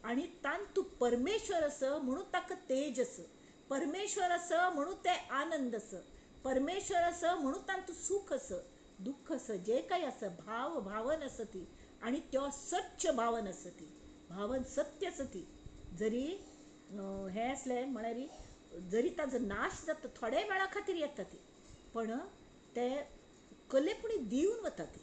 आनी तांतू परमेश्वर आसा म्हणून ताका तेज आसा, परमेश्वर आसा म्हणून ते आनंद आसा, परमेश्वर आसा म्हणून तांतू सूख आसा, दुःख आसा, जे काय आसा भाव भावन आसा ती, आनी त्यो सच्च भावन आसा ती, भावन सत्य आसा ती. जरी हें आसलें म्हळ्यार जरी ताजो नाश जाता, थोड्या वेळा खातीर येता ती, पण ते कलेपणी दिवन वता ती.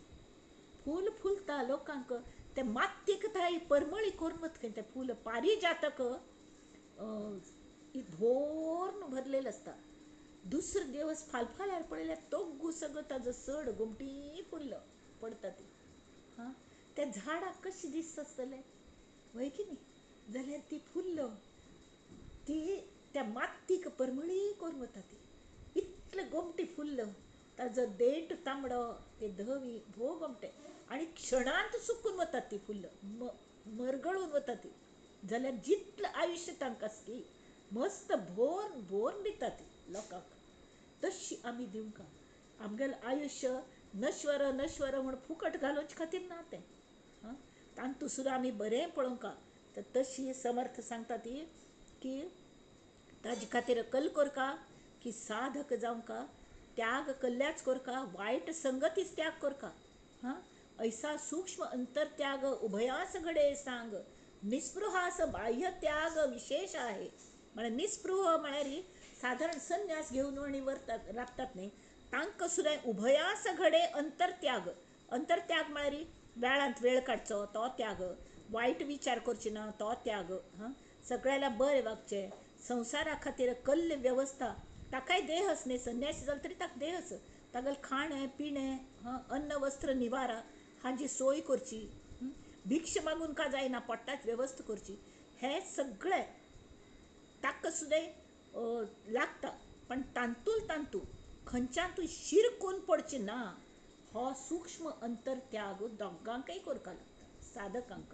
फूल फुलता लोकांक ते मातयेक ताई परमळी करून वता खंय तें फूल. पारिजातक भोरून भरलेलें आसता. दुसरो दिवस फालफाल्यार पळयल्यार तोग्गू सगळो ताजो सड गोमटी फुल्ल पडटा ती. हां, त्या झाडाक कशें दिसता आसतलें, वय की न्ही? जाल्यार ती फुल्ल ती त्या मातयेक परमळी करून वता ती. इतले गोमटी फुल्ल, ताजो देंठ तांबडो, ते धवी भोव गोमटे, आनी क्षणांत सुकून वतात ती फुल्ल, मरगळून वता ती. जाल्यार जितलें आयुश्य तांकां आसता मस्त भोर भोर दिता ती लोकांक. तशी आमी दिवंक आमगेलें आयुश्य नश्वर नश्वर म्हूण फुकट घालोवचे खातीर ना तें. हां, तांतू सुद्दां आमी बरें पळोवंक. तर तशी समर्थ सांगता ती की ताजे खातीर कल कोरका की साधक जावंका, त्याग कल्ल्याच कोरका, वायट संगतीच त्याग कोरका. हां, ऐसा सूक्ष्म अंतरत्याग उभयास घडे सांग, निस्पृहास बाह्य त्याग विशेष आहे. म्हळ्यार निस्पृह म्हळ्यार साधारण संन्यास घेवन आनी वरतात राबतात न्ही, तांकां सुद्दां उभयास घडे अंतरत्याग. अंतरत्याग म्हळ्यार वेळांत वेळ काडचो तो त्याग, वायट विचार करचे ना तो त्याग. हां, सगळ्याला बरें वागचें, संवसारा खातीर कल्य वेवस्था. ताकाय देह आस न्ही, संन्यासी जालो तरी ताका देह आस, तागेलें खाणें पिणें, हां, अन्न वस्त्र निवारा हाजी सोय करची, भिक्ष मागून का जायना पोटाच वेवस्था करची, हें सगळें ताका सुद्दां लागता. पण तांतूल तांतू खंयच्यान तूं शिरकून पडचें ना, हो सूक्ष्म अंतरत्याग दोगांकय करपाक लागता, साधकांक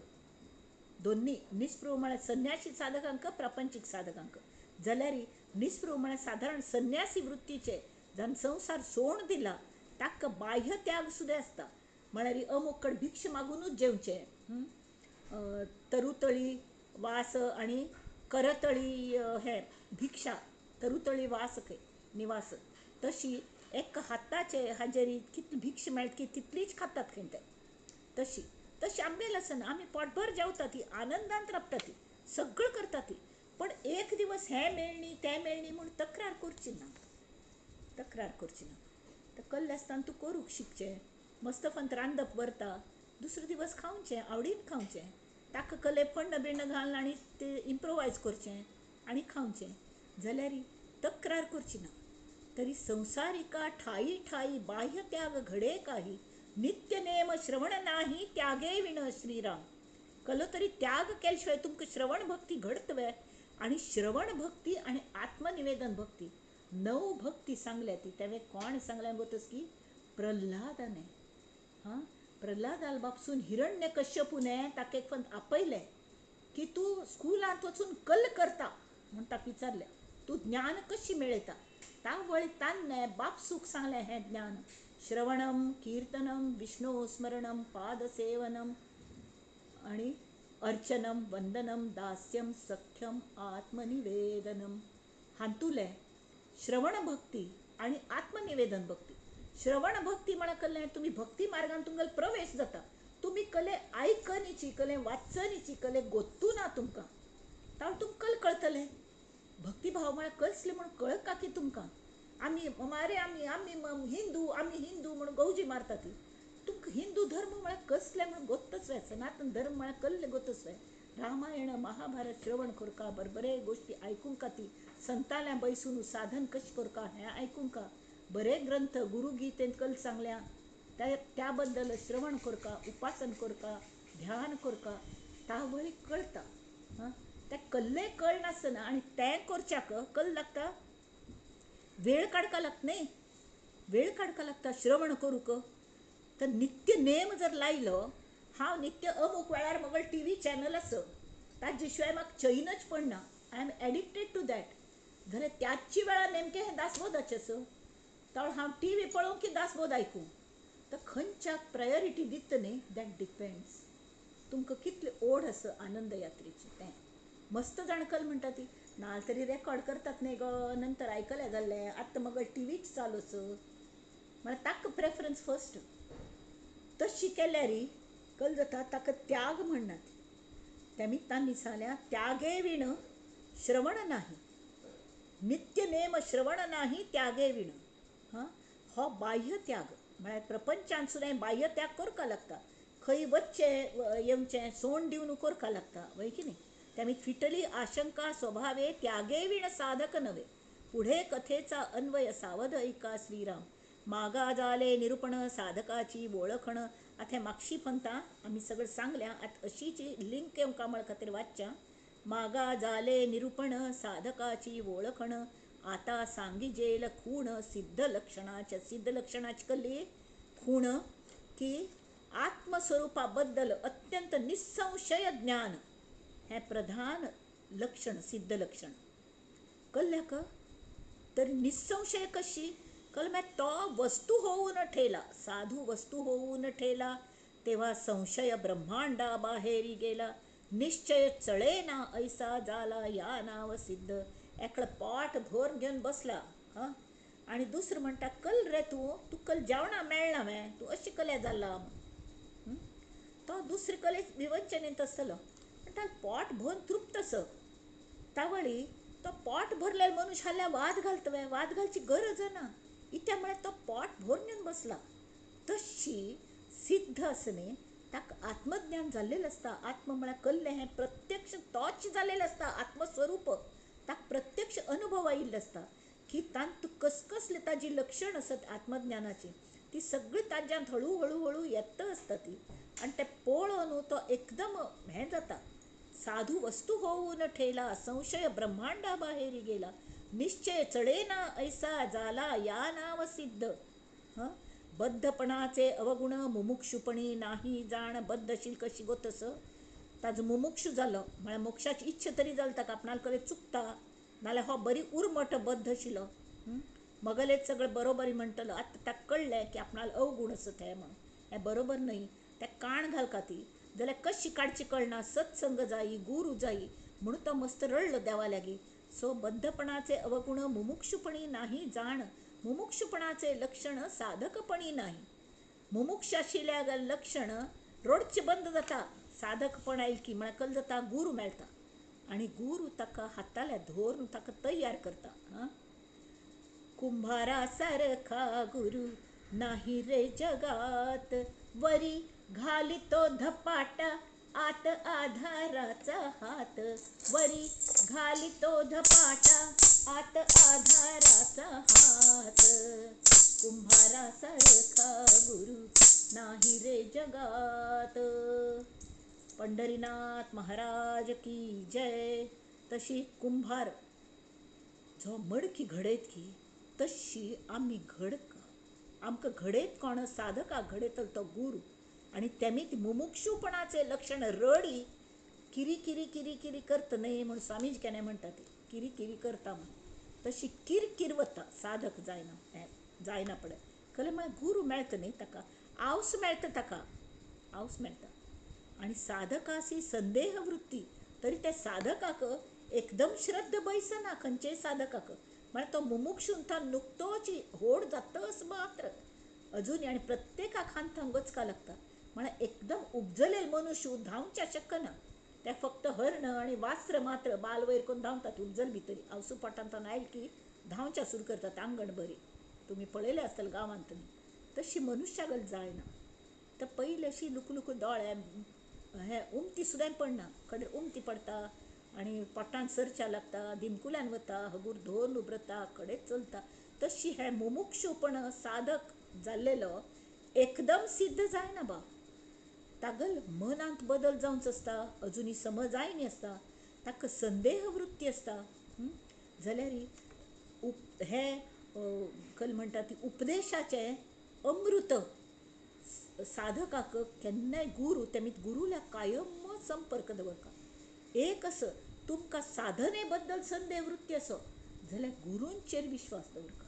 दोन्ही. निस्पृह म्हळ्यार संन्यासी साधकांक, प्रापंचीक साधकांक. जाल्यार निस्पृह म्हळ्यार साधारण संन्यासी वृत्तीचे जावन संवसार सोड दिला ताका बाह्य त्याग सुद्दां आसता. म्हळ्यार अमुक कडेन भिक्ष मागुनूच जेवचें, तरुतळी वास आनी करतळी हें भिक्षा, तरुतळी वास खंय निवास, तशी एक हाताचे हाजेर कितली भिक्षा मेळटा की तितलीच खातात खंय ते. तशी तशी आमगेलें आसना, आमी पोटभर जेवता ती, आनंदांत राबता ती, सगळें करता ती, पण एक दिवस हें मेळणी तें मेळणी म्हूण तक्रार करची ना, तक्रार करची ना. तर कल्लें आसतना तूं करूंक शिकचें. मस्त फंत रांदप व्हरता, दुसरो दिवस खावचें, आवडीन खावचें, ताका कले फण्ण बिण्ण घालून आनी तें इम्प्रोवायज करचें आनी खावचें. जाल्यार तक्रार करची ना. तरी संसारिका ठाई ठाई बाह्य त्याग घडे काही, नित्य नेम श्रवण नाही त्यागे विण श्रीराम. कलो तरी त्याग केले शिवाय तुमकां श्रवण भक्ती घडतवे. आनी श्रवण भक्ती आनी आत्मनिवेदन भक्ती, नव भक्ती सांगल्या ती. तेवें कोण सांगल्या गोतस की प्रल्हादाने. हां, प्रल्हादाल बापसून हिरण्य कश्यपूने ताका एक फंत आपयलें की तूं स्कुलांत वचून कल करता म्हूण ताका विचारलें, तूं ज्ञान कशी मेळयता. तावळी तान्ने बापसूक सांगलें हें ज्ञान, श्रवणम कीर्तनम विष्णु स्मरणम पादसेवनम आनी अर्चनम वंदनम दास्यम सख्यम आत्मनिवेदनम. हातूंतलें श्रवण भक्ती आनी आत्मनिवेदन भक्ती. श्रवण भक्ती म्हळ्यार कल्लें तुमी भक्ती मार्गान तुमगेलो प्रवेश जाता, तुमी कले आयकनीची, कले वाचनीची, कले गोत्तू ना तुमकां, तावळ तुमकां कल कळतलें. भक्तिभाव म्हळ्यार कसलें म्हूण कळका की तुमकां. आमी मारे आमी आमी हिंदू, आमी हिंदू म्हूण गौजी मारता ती. तुमकां हिंदू धर्म म्हळ्यार कसलें म्हूण गोत्तच जाय, सनातन धर्म म्हळ्यार कसलें गोत्तच जाय. रामायण महाभारत श्रवण करका, बरे गोश्टी आयकूंका ती, संताल्या बैसून साधन कशें करका हें आयकूंका, बरे ग्रंथ गुरुगीतेन कल सांगल्या त्या बद्दल श्रवण करका, उपासन करका, ध्यान करका, तावळी कळटा. हां, तें कल्लें कळनासतना आनी तें करच्याक कल लागता, वेळ काडपा लागता न्ही, वेळ काडपा लागता श्रवण करूंक. तर नित्य नेम जर लायलो, हांव नित्य अमूक वेळार म्हगेलो टी व्ही चॅनल आसा, ताजे शिवाय म्हाका चैनच पडना, I am addicted to that, जाल्यार त्याच वेळार नेमकें हें दासबोधाचें आसा, तर हांव टी व्ही पळोवं की दासबोध आयकूं, तर खंयच्याक प्रायोरिटी दिता न्ही, that depends. तुमकां कितली ओड आसा आनंद यात्रेची. तें मस्त जाणकल म्हणटा ती, ना तरी रेकॉर्ड करतात न्ही गो, नंतर आयकलें जाल्लें, आतां मगो टी व्हीच चालू आसा, म्हळ्यार ताका प्रेफरन्स फर्स्ट. तशी केल्यार कल जाता, ताका त्याग म्हणनात. त्यामित्तांनी सांगल्या त्यागे विण श्रवण नाही, नित्य नेम श्रवण नाही त्यागे विण. हां, हो बाह्य त्याग म्हळ्यार प्रपंचान सुद्दां बाह्य त्याग करपा लागता, खंय वचचें येवचें सोंड दिवन करपा लागता, वय की न्ही. त्यामी फिटली आशंका स्वभावे त्यागे विण साधक नव्हे, पुढे कथेचा अन्वय सावध ऐका श्रीराम. मागा जाले निरूपण साधकाची वळखण. आतां मागशी पंता आमी सगळें सांगल्या, आतां अशीची लिंक येवंक म्हळ खातीर वाचच्या. मागा जाले निरूपण साधकाची वळखण, आता सांगिजेल खूण सिद्ध लक्षणाच्या. सिद्ध लक्षणाची कल्ली खूण की आत्मस्वरूपा बद्दल अत्यंत निसंशय ज्ञान हें प्रधान लक्षण, सिद्ध लक्षण. कल्ल्याक तर निसंशय कशी कल तो वस्तू होऊन ठेला, साधू वस्तू होऊन ठेला, तेव्हा संशय ब्रह्मांडा बाहेरी गेला, निश्चय चळे ना ऐसा जाला या नाव सिद्ध. एकलो पोट भरून घेवन बसला. हां, आनी दुसरो म्हणटा कल रे तूं, तूं कल जेवणा मेळना वे, तूं अशी कल्या जाला. तो दुसरे कले विवंचनेंत आसतलो, म्हणटा पोट भरून तृप्त आस. तावळी तो पोट भरलेलो मनुष्य हाल्या वाद घालता वे, वाद घालची गरज ना, इत्या म्हळ्यार तो पोट भरून घेवन बसला. तशी सिद्ध आसा न्ही, ताका आत्मज्ञान जाल्लेलें आसता. आत्म म्हळ्यार कल्लें हें प्रत्यक्ष तोच जाल्लेलें आसता, आत्मस्वरूप ताका प्रत्यक्ष अनुभव आयिल्लो आसता की तांत कसकसले ताजी लक्षण आसत आत्मज्ञानाची, ती सगळी ताज्यांत हळू हळू हळू येता आसता ती. आनी तें पळोवन तो एकदम हें जाता. साधू वस्तू होऊन ठेला, संशय ब्रह्मांडा बाहेरी गेला, निश्चय चढेना ऐसा जाला या नाव सिद्ध. हं, बद्धपणाचे अवगुण मुमुक्षुपणी नाही जाण, बद्धशील कशी गो तसं ताजो मुमुक्षू जालो म्हळ्यार मोक्षाची इच्छा तरी जाली ताका, आपणाले कडेन चुकता नाल्यार हो बरी उर्मट बद्धशिलो, मगलेच सगळें बरोबरी म्हणटलो. आतां ताका कळ्ळें की आपणाले अवगुण आसत हे म्हणून, हें बरोबर न्हय, तेका काण घालका ती जाल्यार कशी काडची कळना, सत्संग जायी गुरू जायी म्हणून तो मस्त रडलो देवा लागीं. सो बद्धपणाचे अवगुण मुमुक्षुपणी नाही जाण, मुमुक्षुपणाचे लक्षण साधकपणी नाही. मुमुक्ष आशिल्ल्या लक्षण रडचें बंद जाता, साधकपण आयल की म्हळ्यार कल जाता, गुरू मेळटा आनी गुरू ताका हाताल्या धरून ताका तयार करता. हां, कुंभारा सारखा गुरू नाही रे जगात, वरी घालितो धपाटा आत आधाराचा हात, वरी घालितो धपाटा आत आधाराचा हात, कुंभारा सारखा गुरु नाही रे जगात. पंढरीनाथ महाराज की जय. तशी कुंभार जो मडकी घडयत की तशी आमी घडका, आमकां घडयत कोण, साधकाक घडयतलो तो गुरू. आनी तेमी मुमुक्षुपणाचें लक्षण रडी किरी किरी किरी किरी करता न्हय म्हूण स्वामीजी केन्नाय म्हणटा ती किरी किरी करता म्हूण, तशी किरकिर वता साधक जायना जायना पळय. कले म्हळ्यार गुरू मेळटा न्हय ताका, आवस मेळटा ताका, आवस मेळटा. आनी साधकासी संदेह वृत्ती, तरी त्या साधकाक एकदम श्रद्धा बैसना खंयचेय साधकाक, म्हळ्यार तो मुमुक्षून तो नुकतोच होड जातच मात्र अजून आनी प्रत्येकाक हांगा वचका लागता. म्हळ्यार एकदम उपजलेल मनुष्य धांवच्या शकना, ते फक्त हरण आनी वास्त्र मात्र बाल वयर करून धांवतात उपजल भितरी आवसू पोटांत आयल की धांवच्या सुरू करतात आंगण बरी, तुमी पळयलें आसतलें गांवांत तुमी. तशी मनुष्यागल जायना. तर पयलीं अशी लुकलुकू दोळे हे उमती सुद्दां पडना, कडेन उमती पडटा आनी पोटांत सरच्या लागता, दिमकुल्यान वता, हगूर धरून उबरता, कडेच चलता. तशी हें मुमुक्षुपण साधक जाल्लेलो एकदम सिद्ध जायना बा. तागल मनांत बदल जावचो आसता, अजुनूय समज जायनी आसता, ताका संदेह वृत्ती आसता. जाल्यार हे कल म्हणटा ती उपदेशाचें अमृत साधकाक केन्नाय गुरू तेमी गुरूल्या कायम संपर्क दवरता. एक असो तुमकां साधने बद्दल संदेह वृत्ती असो जाल्यार गुरूंचेर विश्वास दवरका,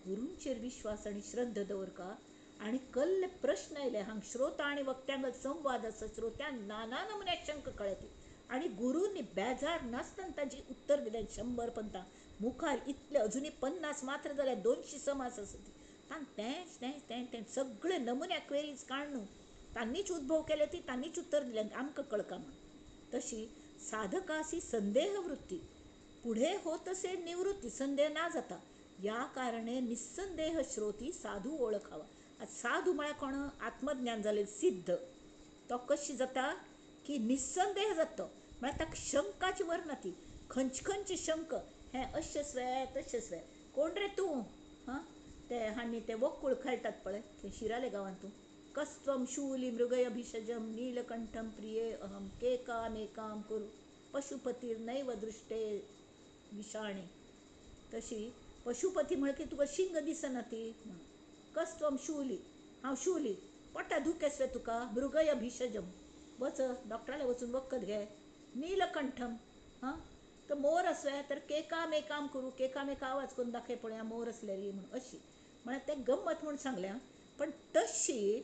गुरूंचेर विश्वास आनी श्रद्धा दवरका. आनी कल्ले प्रश्न आयले हांग श्रोता आनी वक्त्यांक संवाद आसा, श्रोत्यांक नाना नमुन्या शंका कळती आनी गुरूंनी बेजार नासतना ताजी उत्तर दिलें 100 पंता मुखार इतले अजुनूय 50 मात्र जाल्यार 200 समास आसा ती तांक तेंच तेंच तें तें सगळे नमुन्या क्वेरीज काडून तांणीच उद्भव केले ती तांणीच उत्तर दिलें आमकां कळका म्हूण. तशी साधकासी संदेह वृत्ती पुढे होतसे निवृत्ती, संदेह ना जाता, या कारणे निस्संदेह श्रोती साधू ओळखावा. साधू म्हळ्यार कोण? आत्मज्ञान जालें सिद्ध. तो कशी जाता की निस्संदेह जाता तो, म्हळ्यार ताका शंकाची वर ना ती, खंयची खंयची शंक, हें अशें स्वे तशें स्वे, कोण रे तूं, हां ते हांणी ते वक्कूळ खेळटात पळय थंय शिराले गांवांत, तूं कस्त्वम शूली मृगय भिषजम नीलकंठम प्रिये अहम केकामेकाम कुरु पशुपतीर नैव दृष्टे विषाणे. तशी पशुपती म्हळ्यार की तुका शिंग दिसना ती म्हणून. कस्त्वम शूली, हांव शूली, पोटा दुखेसवे तुका, मृगय भिषजम, वच डॉक्टराले वचून वखद घे, नीलकंठम, हां तर मोर आसवे तर केकामेकाम करू, केकामेका आवाज करून दाखय पळया मोर आसल्यार म्हणून. अशी म्हळ्यार तें गम्मत म्हूण सांगल्या, पण तशी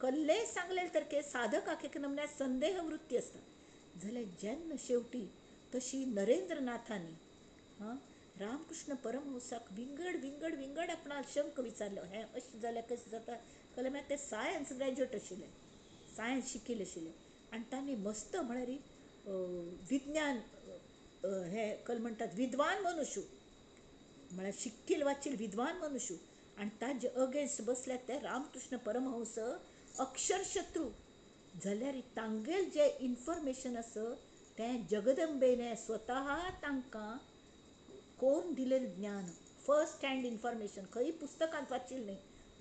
कल्ले सांगले तर के साधकाक एक नमन्या संदेह वृत्ती आसता. जाल्यार जेन्ना शेवटी तशी नरेंद्रनाथांनी हां रामकृष्ण परमहंसाक विंगड विंगड विंगड आपणाक शंक विचारलो, हें अशें जाल्यार कशें जाता, कळ्ळें? मागीर ते सायन्स ग्रॅज्युएट आशिल्ले, सायन्स शिकिल्ले आशिल्ले आनी तांणी मस्त म्हळ्यार विज्ञान हें कल म्हणटात विद्वान मनुष्य, म्हळ्यार शिकील वाचील विद्वान मनुष्य, आनी ताजे अगेन्स्ट बसल्यात ते रामकृष्ण परमहंस अक्षरशत्रू. जाल्यार तांगेल जें इन्फॉर्मेशन आसा तें जगदंबेने स्वता तांकां कोण दिलेलें ज्ञान, फर्स्ट हँड इन्फॉर्मेशन, खंय पुस्तकांत वाचिल्लें न्हय,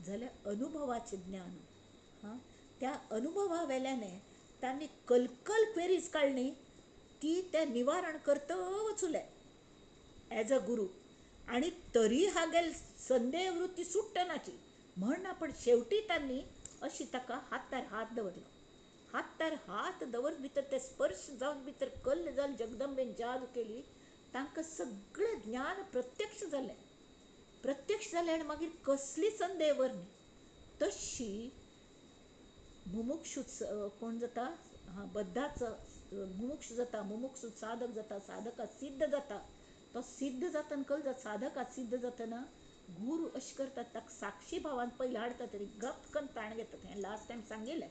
जाल्यार अनुभवाचें ज्ञान. हां त्या अनुभवा वेल्यान तांणी कलकल क्वेरीज काडली ती तें निवारण करत वचुले एज अ गुरू, आनी तरी हागेल संदेह वृत्ती सुट्टनाची म्हण ना, पण शेवटी तांणी अशी ताका हातार हात दवरलो, हातार हात दवर भितर ते स्पर्श जावन भितर कल्ल जावन जगदंबेन जादू केली, तांकां सगळें ज्ञान प्रत्यक्ष जालें. प्रत्यक्ष जालें आनी मागीर कसली संदेह वर न्ही. तशी मुमुक्षू कोण जाता, हां बद्धाचो मुमुक्षू जाता, मुमुक्षू साधक जाता, साधका सिद्ध जाता, तो सिद्ध जातना कल जाता, साधका सिद्ध जातना गुरू अशें करतात ताका साक्षी भावान पयलीं हाडटा तरी गपकन ताण घेतात, हें लास्ट टायम सांगिल्लें.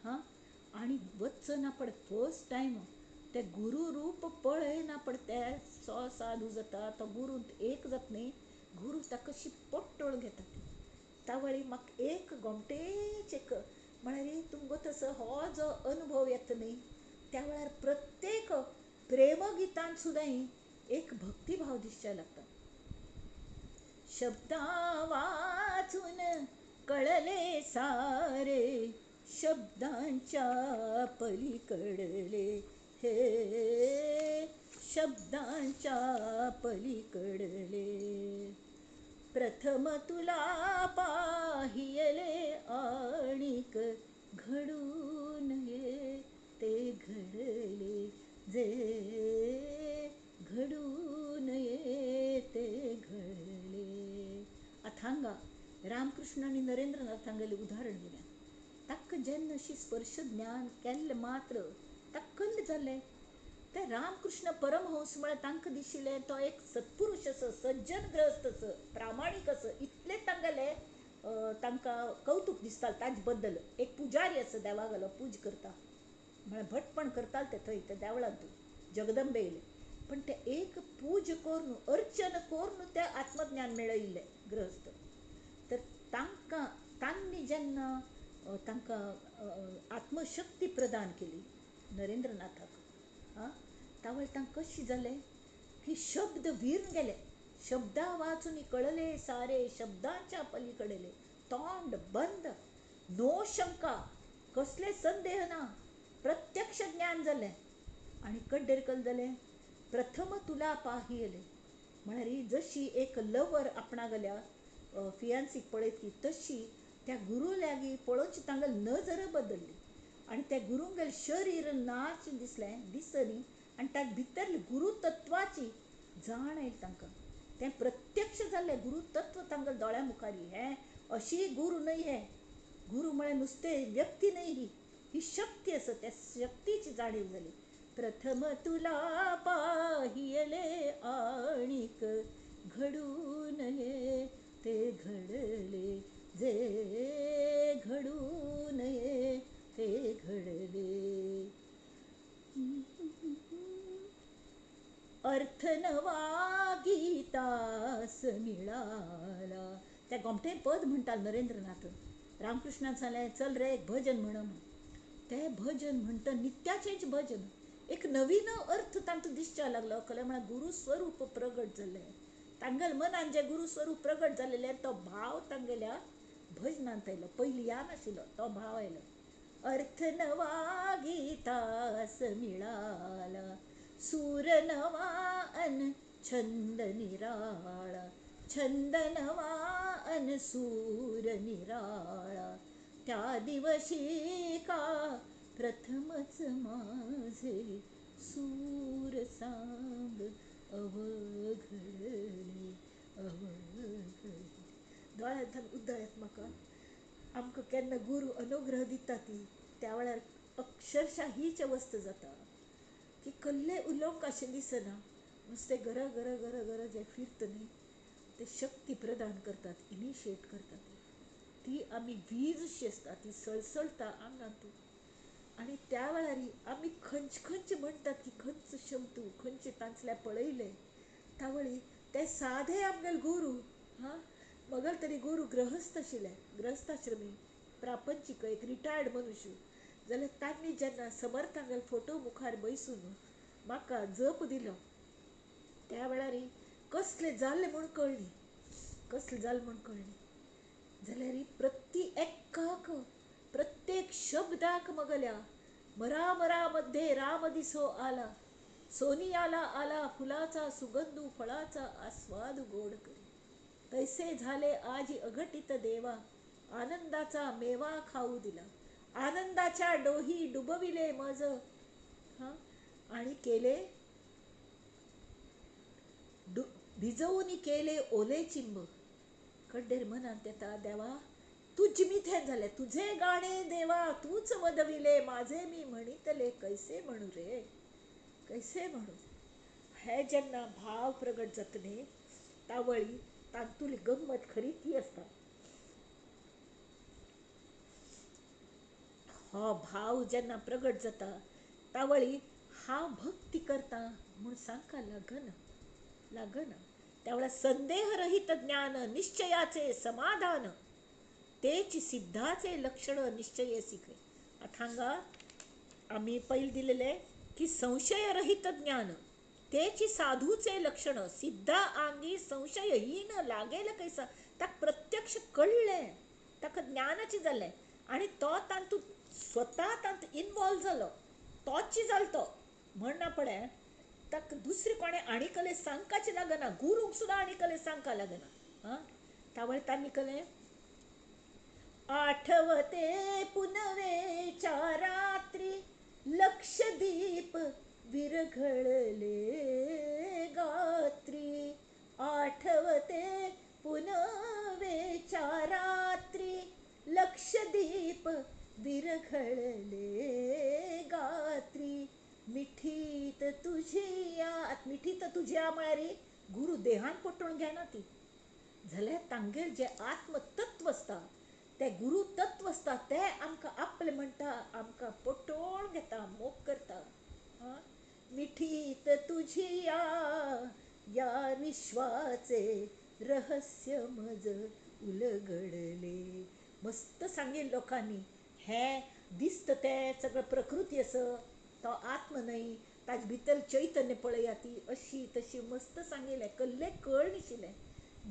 हां आनी वचना पड फर्स्ट टायम ते गुरू रूप पळयना पड ते सो साधू जाता, तो गुरूंत एक जाता न्ही, गुरू ताका अशी पोट्टोळ घेता. त्या वेळी म्हाका एक गोमटेच एक म्हळ्यार तुमकां तसो हो जो अनुभव येता न्ही त्या वेळार प्रत्येक प्रेमगितान सुद्दां एक भक्तिभाव दिसचें लागता. शब्दां वाचून कळले सारे शब्दांच्या पलीकडले, हे शब्दांच्या पलीकडले, प्रथम तुला पाहियले आणिक घडून ये ते घडले, जे घडून ये ते घडले. आतां हांगा रामकृष्ण आनी नरेंद्रनाथ हांगेलें उदाहरण दिलें. ताका जेन्ना अशी स्पर्श ज्ञान केल्लें मात्र ताका कल्ल जालें. ते रामकृष्ण परमहंस म्हळ्यार तांकां दिशिल्लें तो एक सत्पुरूश आसा, सज्जन ग्रस्त आसा, प्रामाणीक आसा, इतलें तांगेलें तांकां कौतूक दिसतालें ताजे बद्दल. एक पुजारी आसा देवागेलो, पूज करता म्हळ्यार भटपण करताले ते थंय त्या देवळांत जगदंबेले, पण ते एक पूज करून अर्चन करून ते आत्मज्ञान मेळयिल्लें ग्रहस्थ. तर तांकां तांणी जेन्ना तांकां आत्मशक्ती प्रदान केली नरेंद्रनाथाक, आं तावळ तांकां कशें जालें की शब्द विरून गेले. शब्दा वाचून कळले सारे शब्दांच्या पलीकडले, तोंड बंद, नो शंका, कसले संदेह ना, प्रत्यक्ष ज्ञान जालें. आनी कड्डेर कल जालें प्रथम तुला पाहियले, म्हळ्यार जशी एक लवर आपणा गेल्या फियांसीक पळयत की तशी त्या गुरू लागीं पळोवची तांगेली नजर बदल्ली आनी त्या गुरूंगेलें शरीर नाच दिसलें दिसनी, आनी ताका भितर गुरुतत्वाची जाण आयली तांकां, तें प्रत्यक्ष जालें गुरुतत्व तांगेल्या दोळ्या मुखार. हें अशी गुरू न्हय, हें गुरू म्हळ्यार नुस्तें व्यक्ती न्हय, ही ही शक्ती आसा, त्या शक्तीची जाणीव जाली. प्रथम तुला पाहियले आणिक घडून ये ते घडले, जे घडून ये ते घडले. नवा गीतास मिळाला. त्या गोमटेर पद म्हणटा नरेंद्रनाथ. रामकृष्णान सांगलें चल रे एक भजन म्हण म्हण. तें भजन म्हणटा नित्याचेंच भजन, एक नवीन अर्थ तांतूं दिसच्या लागलो. कळ्ळें म्हळ्यार गुरू स्वरूप प्रगट जाल्लें तांगेल्या मनान, जें गुरू स्वरूप प्रगट जालेलें तो भाव तांगेल्या भजनांत आयलो. पयलीं ह्या नाशिल्लो तो भाव आयलो. अर्थ नवा गीतास मिळाला, सूर नवा अन छंद निराळा, छंद नवा अन सूर निराळा. त्या दिवशी का प्रथमच माझे सूर सांग अवघडले अवघडले. दोळ्यांत उदळ्यात म्हाका. आमकां केन्ना गुरू अनुग्रह दिता ती त्या वेळार अक्षरशा हीच अवस्था जाता की कल्ले उलोवंक अशें दिसना, नुस्तें गर गर गर गर जें फिरता न्ही ते शक्ती प्रदान करतात, इनिशिएट करतात. ती आमी वीज अशी आसता, ती सळसळटा आंगांत. आनी त्या वेळार आमी खंयचे खंयचे म्हणटात की खंयचो शब्द खंयचे तांचल्या पळयले तावळी ते साधे आमगेले गुरू. हां, मगल तरी गुरू गृहस्थ आशिल्ले, गृहस्थाश्रमी प्रापंचीक एक रिटायर्ड मनुष्य जाल्यार तांणी जेन्ना समर्थांगेलो फोटो मुखार बैसून म्हाका जप दिलो त्या वेळार कसलें जालें म्हूण कळ्ळें, कसलें जालें म्हूण कळ्ळें. जाल्यार प्रति एकाक प्रत्येक शब्दाक मगल्या मरा मरा मध्ये राम दिसो आला, सोनियाला आला फुलाचा सुगंधू फळाचा आस्वाद गोड करी. तैसे झाले आजी अघटित देवा, आनंदाचा मेवा खाऊ दिला, आनंदाच्या डोही डुबविले मज. हां, आणि केले भिजवून केले ओले चिंब. कड्डेर मनांत येता देवा तुज मिथेन झाले, तुझे गाणे देवा तूच वदविले, माझे मी म्हणितले कैसे म्हणू रे कैसे म्हणू. हे जेन्ना भाव प्रगट जाता न्ही तावळी तांतुली गंमत खरी ती आसता. हो भाव जेन्ना प्रगट जाता तावळी हांव भक्ती करता म्हूण सांगका लागना लागना. त्या वेळार संदेहरहित ज्ञान निश्चयाचे समाधान तेच सिद्धाचे लक्षण निश्चये शिकले. आतां हांगा आमी पयलीं दिलेलें की संशयरहित ज्ञान तेच साधूचे लक्षण, सिद्धा आंगी संशयहीन लागेल कैसा. ताका प्रत्यक्ष कळ्ळें, ताका ज्ञानाचें जालें आनी तो तातूंत स्वता तातूंत इनवॉल्व जालो, तोच जालो तो म्हणना पडे ताका दुसरें कोणें आनी कले सांगपाचें लागना, गुरूक सुद्दां आनी कले सांगपाक लागना. आं, तावळ तांणी कलें आठवते पुनवेच्या रात्री लक्षदीप विरघळले गात्री, आठवते पुनवेच्या रात्री लक्षदीप विरघळले गात्री. मिठीत तुझिया, मिठीत तुझ्या म्हळ्यार गुरू देहान पटोवन घेना ती, जाल्यार तांगेर जें आत्मतत्व आसता तें गुरू तत्व आसता तें आमकां आपलें म्हणटा, आमकां पटोवन घेता, मोग करता. आं, मिठीत तुझिया या विश्वाचे रहस्य मज उलगडले. मस्त सांगेल लोकांनी हें दिसता तें सगळें प्रकृती आसा, तो आत्म न्हय, ताजे भितर चैतन्य पळया ती अशी तशी मस्त सांगिल्लें, कल्लें कळ नाशिल्लें.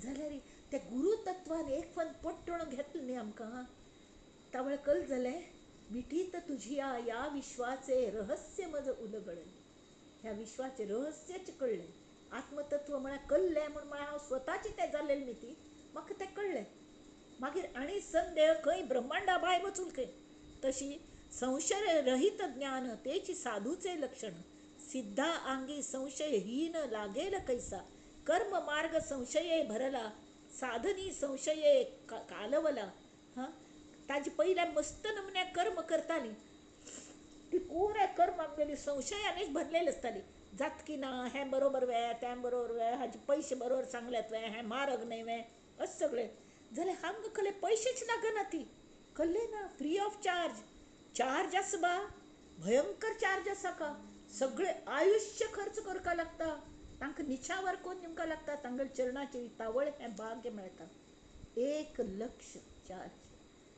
जाल्यार त्या गुरू तत्वान एक फावट पट्टण घेतलें न्ही आमकां तावळ कल जालें मिठीत तुझिया या विश्वाचे रहस्य मज उलगडलें. ह्या विश्वाचें रहस्यच कळ्ळें. आत्मतत्व म्हळ्यार कल्लें म्हूण म्हळ्यार हांव स्वताचें तें जालेलें न्ही ती म्हाका तें कळ्ळें. मागीर आनी संदेह खंय ब्रह्मांडा भायर वचून खंय. तशी संशय रहित ज्ञान तेची साधूचे लक्षण, सिद्धा आंगी संशयहीन लागेल कैसा, कर्म मार्ग संशये भरला, साधनी संशये कालवला. हां, ताजे पयल्या मस्त नमुन्या कर्म करताली ती पुराय कर्म आमगेली संशयानूच भरलेली आसताली. जात की ना हें बरोबर वे तें बरोबर वे, हाजे पयशे बरोबर सांगल्यात वे, हें म्हारग न्हय वे, अशें सगळें जाल्यार हांगा कल्ले पयशेच लागना ती कल्ले ना, फ्री ऑफ चार्ज. चार्ज आसा बा, भयंकर चार्ज आसा का, सगळें आयुश्य खर्च करपाक लागता. तांकां निछावर कोन्न दिवंक लागता, तांगेले चरणाची तावळ हें भाग्य मेळटा. एक लक्ष चार,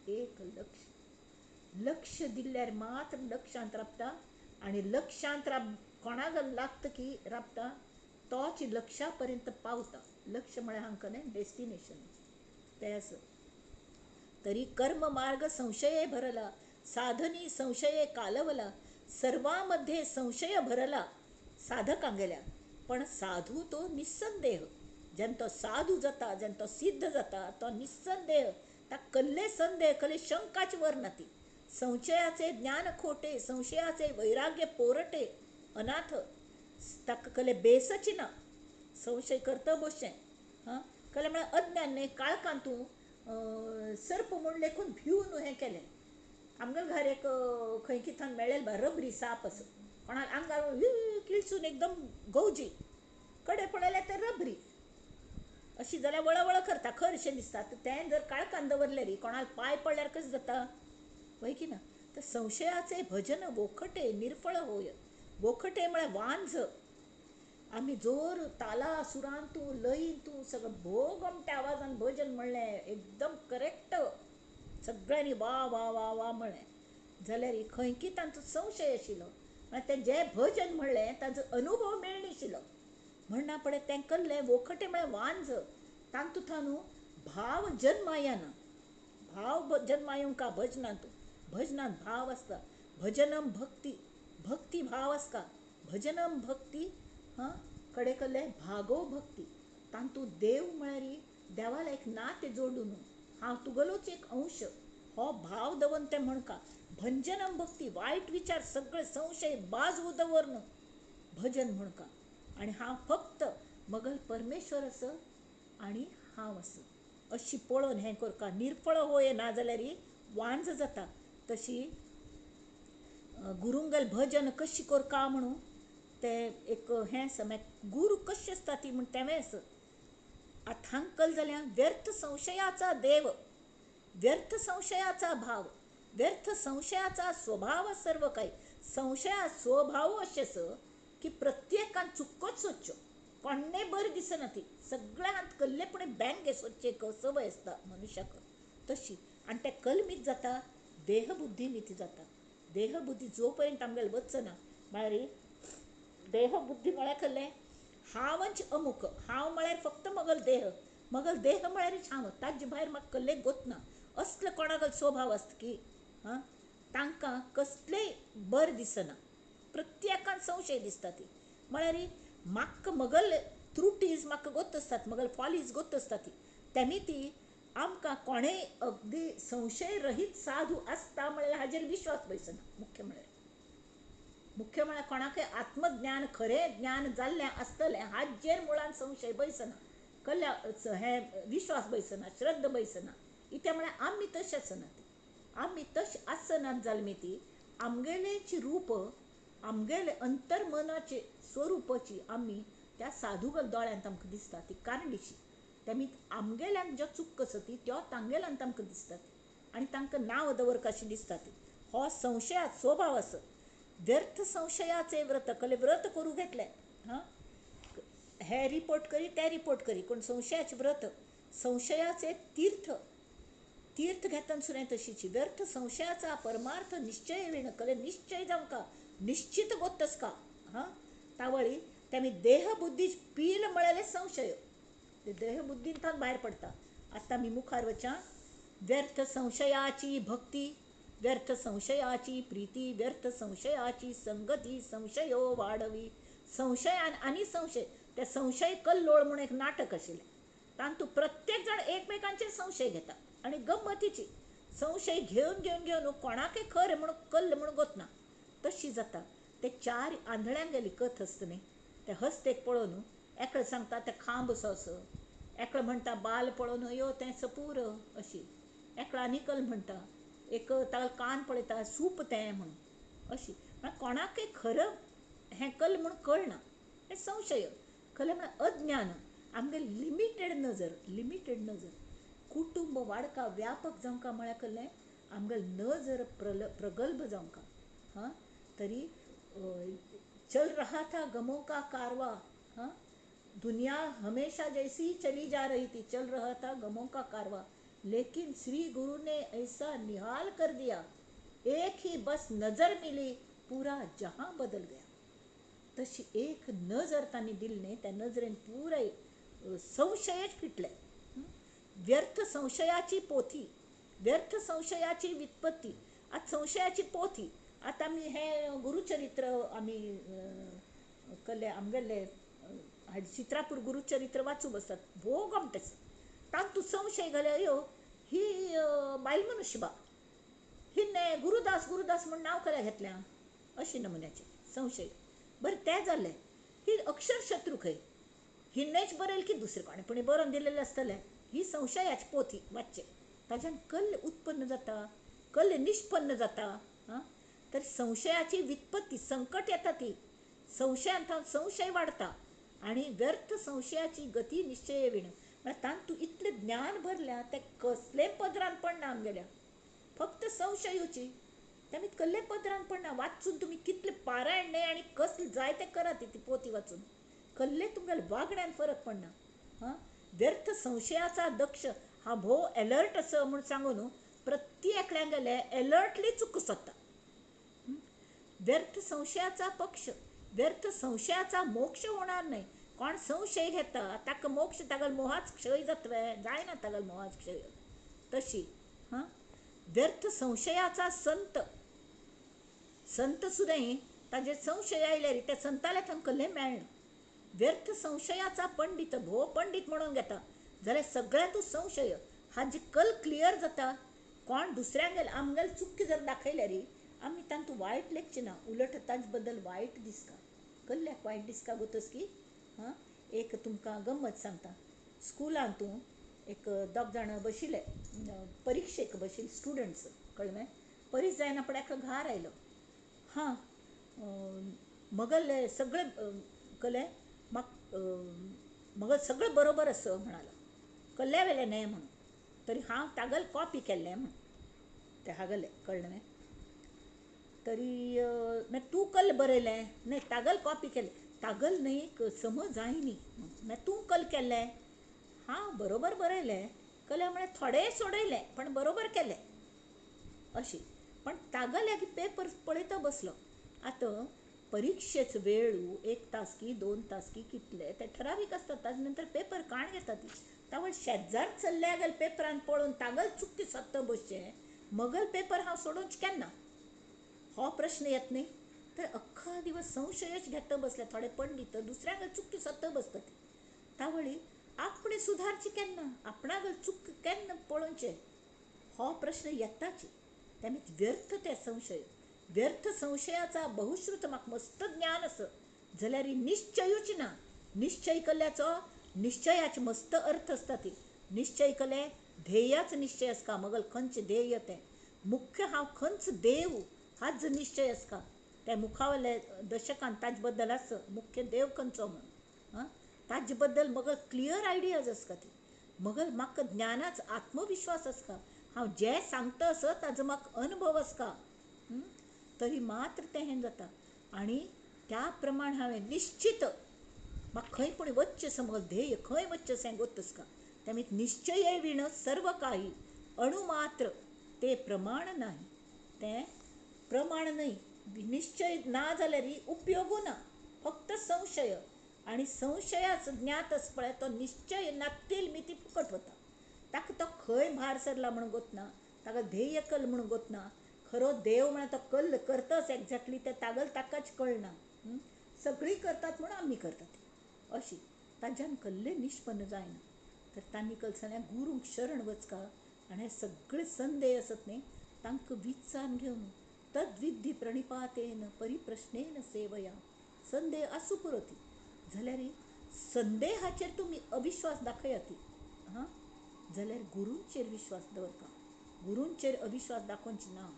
एक लक्ष, लक्ष दिल्यार मात्र लक्षांत राबता आनी लक्षांत राब कोणाक लागता की राबता तोच लक्षा पर्यंत पावता. लक्ष म्हळ्यार हांकां न्ही डेस्टिनेशन तें आसा. तरी कर्म मार्ग संशये भरला, साधनी संशये कालवला, सर्वांमध्ये संशय भरला साधकांगेल्या, पण साधू तो निसंदेह. जेन्ना तो साधू जाता, जेन्ना तो सिद्ध जाता, तो निसंदेह, ताका कसले संदेह, कसले शंकाच वरना ती. संशयाचे ज्ञान खोटे, संशयाचे वैराग्य पोरटे, अनाथ, ताका कसले बेसची ना, संशय करता बसचें. हां, कसलें म्हळ्यार अज्ञान न्ही, काळखांत तूं सर्प म्हूण लेखून भिवन हें केलें. आमगेल्या घरा एक खंय किथान मेळ्ळें बा रबरी साप आसा, कोणाक आंगार किळसून एकदम गवजी कडे पळयल्यार ते रबरी अशी जाल्यार वळवळ करता, खरशें दिसता. तें जर काळखान दवरलें रे, कोणाक पांय पडल्यार कशें जाता, वय की ना. तर संशयाचे भजन वोखटे निर्फळ होय. वोखटे म्हळ्यार वांझ. आमी जोर ताला सुरान तूं लयीन तूं सगळें भोव गोमट्या आवाजान भजन म्हणलें, एकदम करेक्ट, सगळ्यांनी वा वा वा वा म्हणलें जाल्यार खंय की तांचो संशय आशिल्लो, म्हळ्यार तें जें भजन म्हणलें तांचो अनुभव मेळनाशिल्लो. म्हणना पळय तें कसलें वोखटे म्हळ्यार वांझ. तातूंत न्हू भाव जन्मा येना, भाव जन्मा येवंक भजनांत, भजनांत भाव आसता. भजनम भक्ती, भक्ती भाव आसता, भजनम भक्ती. हां, कडे कसलें भागो भक्ती. तातूंत देव म्हळ्यार देवाला एक नातें जोडून हांव तुगेलोच एक अंश हो भाव दवरून तें म्हणका. भंजनम भक्ती, वायट विचार सगळे संशय बाजू दवरून भजन म्हणका. आनी हांव फक्त मगल परमेश्वर आसा आनी हांव आसा अशी पळोवन हें करका. निर्फळ होय, ना जाल्यार वांझ जाता. तशी गुरुंगल भजन कशी करका म्हणून तें एक हें आसा. मागीर गुरू कशी आसता ती म्हूण तेंवूय आसा. आतां हांकां जाल्यार व्यर्थ संशयाचा देव, व्यर्थ संशयाचा भाव, व्यर्थ संशयाचा स्वभाव सर्व काही. संशया स्वभाव अशें आसा की प्रत्येकान चुकोच सोदच्यो, कोण्णें बरें दिसना ती, सगळ्यांत कल्लेपणी बँग सोदचें एक संवय आसता मनुष्याक तशी. आनी तें कलमीत जाता, देहबुद्धी मिती जाता. देहबुद्धी जो पर्यंत आमगेले वचना, म्हळ्यार देहबुद्धी म्हळ्यार कसलें हांवच अमूक, हांव म्हळ्यार फक्त मगल देह, मगल देह म्हळ्यारच हांव, ताजे भायर म्हाका कसलें गोतना, असलो कोणाक स्वभाव आसता की हां तांकां कसलेंय बरें दिसना, प्रत्येकान संशय दिसता ती. म्हळ्यार म्हाका मगल त्रुटीज म्हाका गोत आसतात, मगल फॉलीज गोत आसता ती, तेमी ती आमकां कोणेय अगदी संशय रहीत साधू आसता म्हळ्यार हाजेर विश्वास बसना. मुख्य म्हळ्यार, मुख्य म्हळ्यार कोणाकय आत्मज्ञान खरें ज्ञान जाल्लें आसतलें हाजेर मुळान संशय बसना, कल्या हें विश्वास बसना, श्रद्धा बसना. इत्या म्हळ्यार आमी तशें आसना, ती आमी तशें आसनात जाल्यार मी ती आमगेलेची रूप, आमगेले अंतर्मनाचे स्वरुपाची आमी त्या साधूगल दोळ्यांत आमकां दिसता ती कारणीशी. तेमी आमगेल्यान ज्यो चूक आसा ती त्यो तांगेल्यान तांकां दिसता आनी तांकां नांव दवर कशें दिसता ती. हो संशया स्वभाव आसा. व्यर्थ संशयाचे व्रत, कले व्रत करूं घेतलें, हां हे रिपोर्ट करी ते रिपोर्ट करी, कोण संशयाचे व्रत, संशयाचे तीर्थ, तीर्थ घेतना सुद्दां तशीची. व्यर्थ संशयाचा परमार्थ निश्चय विण, कले निश्चय जावंका, निश्चित गोत्तस का. हां तावळी तेमी देहबुद्धी पील म्हळ्यार संशय, देहबुद्धींतल्यान भायर पडता. आतां आमी मुखार वच्या. व्यर्थ संशयाची भक्ती, व्यर्थ संशयाची प्रीती, व्यर्थ संशयाची संगती, संशयो वाडवी. संशयान आनी संशय, ते संशय कल्लोळ म्हूण एक नाटक आशिल्लें, तातूंत प्रत्येक जाण एकमेकांचेर संशय घेता आनी गम्मतीची संशय घेवन घेवन घेवन कोणाकय खरें म्हूण कल्ल म्हूण गोतना तशी जाता. ते चार आंधळ्यांगेली कथ आसता न्ही, ते हस्तेक पळोवन एकलो सांगता ते खांब असो असो, एकलो म्हणटा बाल पळोवन यो तें सपूर अशी, एकलो आनी कल म्हणटा, एक ताका कान पळयता सूप तें म्हणून अशी. म्हळ्यार कोणाकय खरें हें कल म्हूण कळना, हें संशय. खरें म्हळ्यार अज्ञान, आमगे लिमिटेड नजर, लिमिटेड नजर. कुटुंब वाडका व्यापक जावंका म्हळ्यार कसलें आमगे नजर प्रगल्भ जावंका. हां तरी चल रहा था गमों का कारवा, हां दुनिया हमेशा जैसी चली जा रही थी, चल रहा था गमों का कारवां, लेकिन श्री गुरु ने ऐसा निहाल कर दिया, एक ही बस नजर मिली, पूरा जहां बदल गया. तशी एक नजर तांणी दिली न्ही, त्या नजरेन पुराय संशयच फिटले. व्यर्थ संशयाची पोथी, व्यर्थ संशयाची व्युत्पत्ती. आतां संशयाची पोथी, आतां आमी हें गुरुचरित्र आमी कल्ले आमगेले चित्रापूर गुरुचरित्र वाचूं बसतात, भोव गमटें. तातूंत संशय घाले, अयो ही बायल मनुष्य बा, हिणें गुरुदास गुरुदास म्हूण नांव कशें घेतलें, अशें नमुन्याचें संशय. बरें तें जालें, ही अक्षर शत्रू खंय, हिणेंच बरयल की दुसरें कोणें पूण बरोवन दिलेलें आसतलें. ही संशयाची पोथी वाचचें, ताज्यान कल्ल उत्पन्न जाता, कल्ल निश्पन्न जाता. आं, तर संशयाची व्युत्पत्ती, संकट येता ती संशयान संशय वाडता आनी व्यर्थ संशयाची गती निश्चय विण. म्हळ्यार तातूंत इतलें ज्ञान भरल्या तें कसलें पदरान पडना आमगेल्या, फक्त संशयूची. तेमी कसलें पदरान पडना. वाचून तुमी कितलें पारायण न्हय आनी कसलें जाय तें करात, ती पोथी वाचून कसलें तुमगेल्या वागण्यान फरक पडना. हां, व्यर्थ संशयाचा दक्ष हा भोव एलर्ट आसा म्हूण सांगू न्हू, प्रत्येकल्यान गेले एलर्टली चुक सोदता. व्यर्थ संशयाचा पक्ष, व्यर्थ संशयाचा मोक्ष होणार नाही. कोण संशय घेता ताका मोक्ष, तागेलो मोहाच क्षय जातले, जायना तागेलो मोहाच क्षय. तशी हां, व्यर्थ संशयाचा संत, संत सुद्दां ताजेर संशय आयल्यार त्या संताल्या थंय कसलें मेळना. व्यर्थ संशयाचा पंडीत, भोव पंडीत म्हणून घेता जाल्यार सगळ्यांतू संशय हाजी कल क्लियर जाता. कोण दुसऱ्यांगेल आमगेल चुकी जर दाखयल्यार आमी तांतूं वायट लेखचे ना, उलट ताजे बद्दल वायट दिसता, कल्ल्याक वायट दिसता गोतस की. हां, एक तुमकां गम्मत सांगता. स्कुलांत तूं एक दोग जाणां बशिल्ले परिक्षेक बशिल्ले स्टुडंट्स, कळ्ळें? परीक्ष जायना फुडें एकलो घार आयलो. हां, मगले सगळें कलें म्हाका, मगल सगळें बरोबर आसा म्हणालो, कल्ल्या वेलें न्हय म्हणून, तरी हांव तागेलें कॉपी केल्लें म्हूण तें हागलें, कळ्ळें? तरी मागीर तूं कल्ल बरयलें न्हय, तागेलें कॉपी केलें, तागेलें न्हय समज जायनी, मागीर तूं कल्ल केल्लें? हांव बरोबर बरयलें, कल्लें म्हळ्यार थोडें सोडयलें पण बरोबर केलें अशी. पण तागेलें पेपर पळयता बसलो. आतां परिक्षेच वेळू एक तास की 2 तास की कितले ते ठरावीक आसता, ताजे नंतर पेपर काण घेता ती. तावळ शेजार चल्ल्या गेल पेपरान पळोवन तागेल चुकी सोदता बसचें, मगल पेपर हांव सोडोवचें केन्ना, हो प्रश्न येत न्ही. तर अख्खा दिवस संशयच घेता बसले थोडे पंडीत, दुसऱ्यांगेल चुकी सोदता बसता ती. तावळी आपणें सुदारचें केन्ना, आपणागेल चूक केन्ना पळोवचें, हो प्रश्न येताच. तेमी व्यर्थ ते संशय, व्यर्थ संशयाचा बहुश्रुत म्हाका मस्त ज्ञान आसा जाल्यार निश्चयूच ना. निश्चय कल्ल्याचो निश्चयाचे मस्त अर्थ आसता ती. निश्चय कले ध्येयाच निश्चय आसता, मगल खंयचें ध्येय तें मुख्य हांव खंयच देव हाच निश्चय आसता. त्या मुखावयल्या दशकान ताजे बद्दल आसा, मुख्य देव खंयचो म्हूण. आं, ताजे बद्दल मगल क्लियर आयडियाज आसता ती. मगल म्हाका ज्ञानाच आत्मविश्वास आसता, हांव जें सांगता आसा ताजो म्हाका अनुभव आसता, तरी मात्र तें हें जाता. आनी त्या प्रमाण हांवें निश्चित म्हाका खंय पूण वच्चें समज ध्येय खंय वच्चें आसा हें गोत्त आसता. तेमी निश्चय विण सर्व काही अणुमात्र ते प्रमाण नाही. तें प्रमाण न्हय, निश्चय ना जाल्यार उपयोगू ना, फक्त संशय. आनी संशयाच ज्ञात आसा पळय तो निश्चय नातील मिती फुकट वता. ताका तो खंय भार सरला म्हूण गोतना, ताका ध्येय कल म्हूण गोतना, खरो देव म्हळ्यार तो कल्ल करताच एक्झॅक्टली तें तागल ताकाच कळना. सगळीं करतात म्हूण आमी करतात अशी, ताज्यान कल्लें निश्पन्न जायना. तर तांणी कल गुरूंक शरण वचका आनी हे सगळे संदेह आसत न्ही तांकां विचारून घेवन तद्विद्धी प्रणिपातेन परिप्रश्नेन सेवया. संदेह आसूं पुरो ती, जाल्यार संदेहाचेर तुमी अविश्वास दाखयात. हां, जाल्यार गुरूंचेर विश्वास दवरका, गुरूंचेर अविश्वास दाखोवचें ना.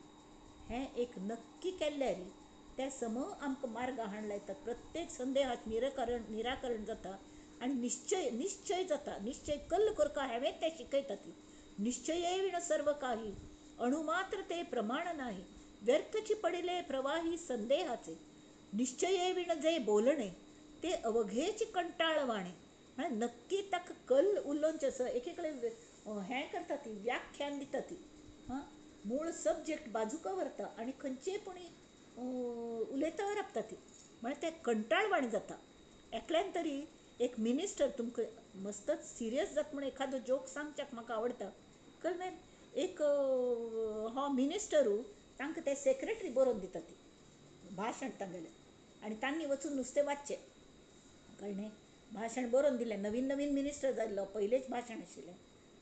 हें एक नक्की केल्ल्यार ते सम आमकां मार्ग हाण लायतात. प्रत्येक संदेहाक निराकरण जाता आनी निश्चय निश्चय जाता. निश्चय कल्ल करका हांवें तें शिकयता ती. निश्चये विण सर्व काही अणुमात्र ते प्रमाण नाही, व्यर्थची पडिले प्रवाही संदेहाचे. निश्चये विण जे बोलणे ते अवघेची कंटाळवाणे, म्हळ्यार नक्की ताका कल उलोवचें आसा. एक कडेन हें करता ती, व्याख्यान दिता ती, हां, मूळ सब्जेक्ट बाजूका व्हरता आनी खंयचेय पुणी उलयता राबता ती, म्हळ्यार तें कंटाळवाणें जाता. एकल्यान तरी एक मिनिस्टर तुमकां मस्तच सिरियस जाता म्हूण एखादो जोक सांगच्याक म्हाका आवडटा. कळ्ळें? एक हो मिनिस्टरू तांकां ते सेक्रेटरी बरोवन दिता ती भाशण तांगेलें आनी तांणी वचून नुस्तें वाचचें. कळ्ळें? भाशण बरोवन दिलें, नवीन नवीन मिनिस्टर जाल्लो, पयलेंच भाशण आशिल्लें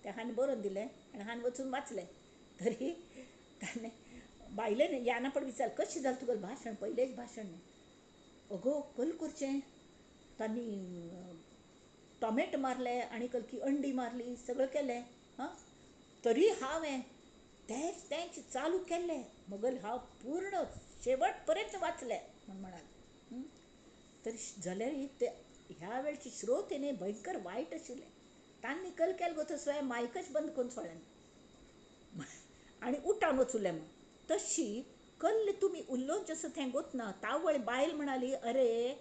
तें हांवें बरोवन दिलें आनी हांवें वचून वाचलें. तरी ताणें बायलेन याना पण विचार कशें जालें तुगेलें भाशण, पयलेंच भाशण न्ही. अगो कल करचें, तांणी टोमॅटो मारले आनी कलकी अंडी मारली, सगळें केलें. हां, तरी हांवें तेंच तेंच चालू केल्लें, मगल हांव पूर्ण शेवट पर्यंत वाचलें म्हूण म्हणालें. तरी जाल्यार ते ह्या वेळचे श्रोते न्ही भयंकर वायट आशिल्ले. तांणी कल केलें गो तसो मायकच बंद करून सोडलें आनी उठान वचुलें. म्हूण तशी कल्ल तुमी उलोवचें आसा थंय गोतना तावळ बायल म्हणाली, अरे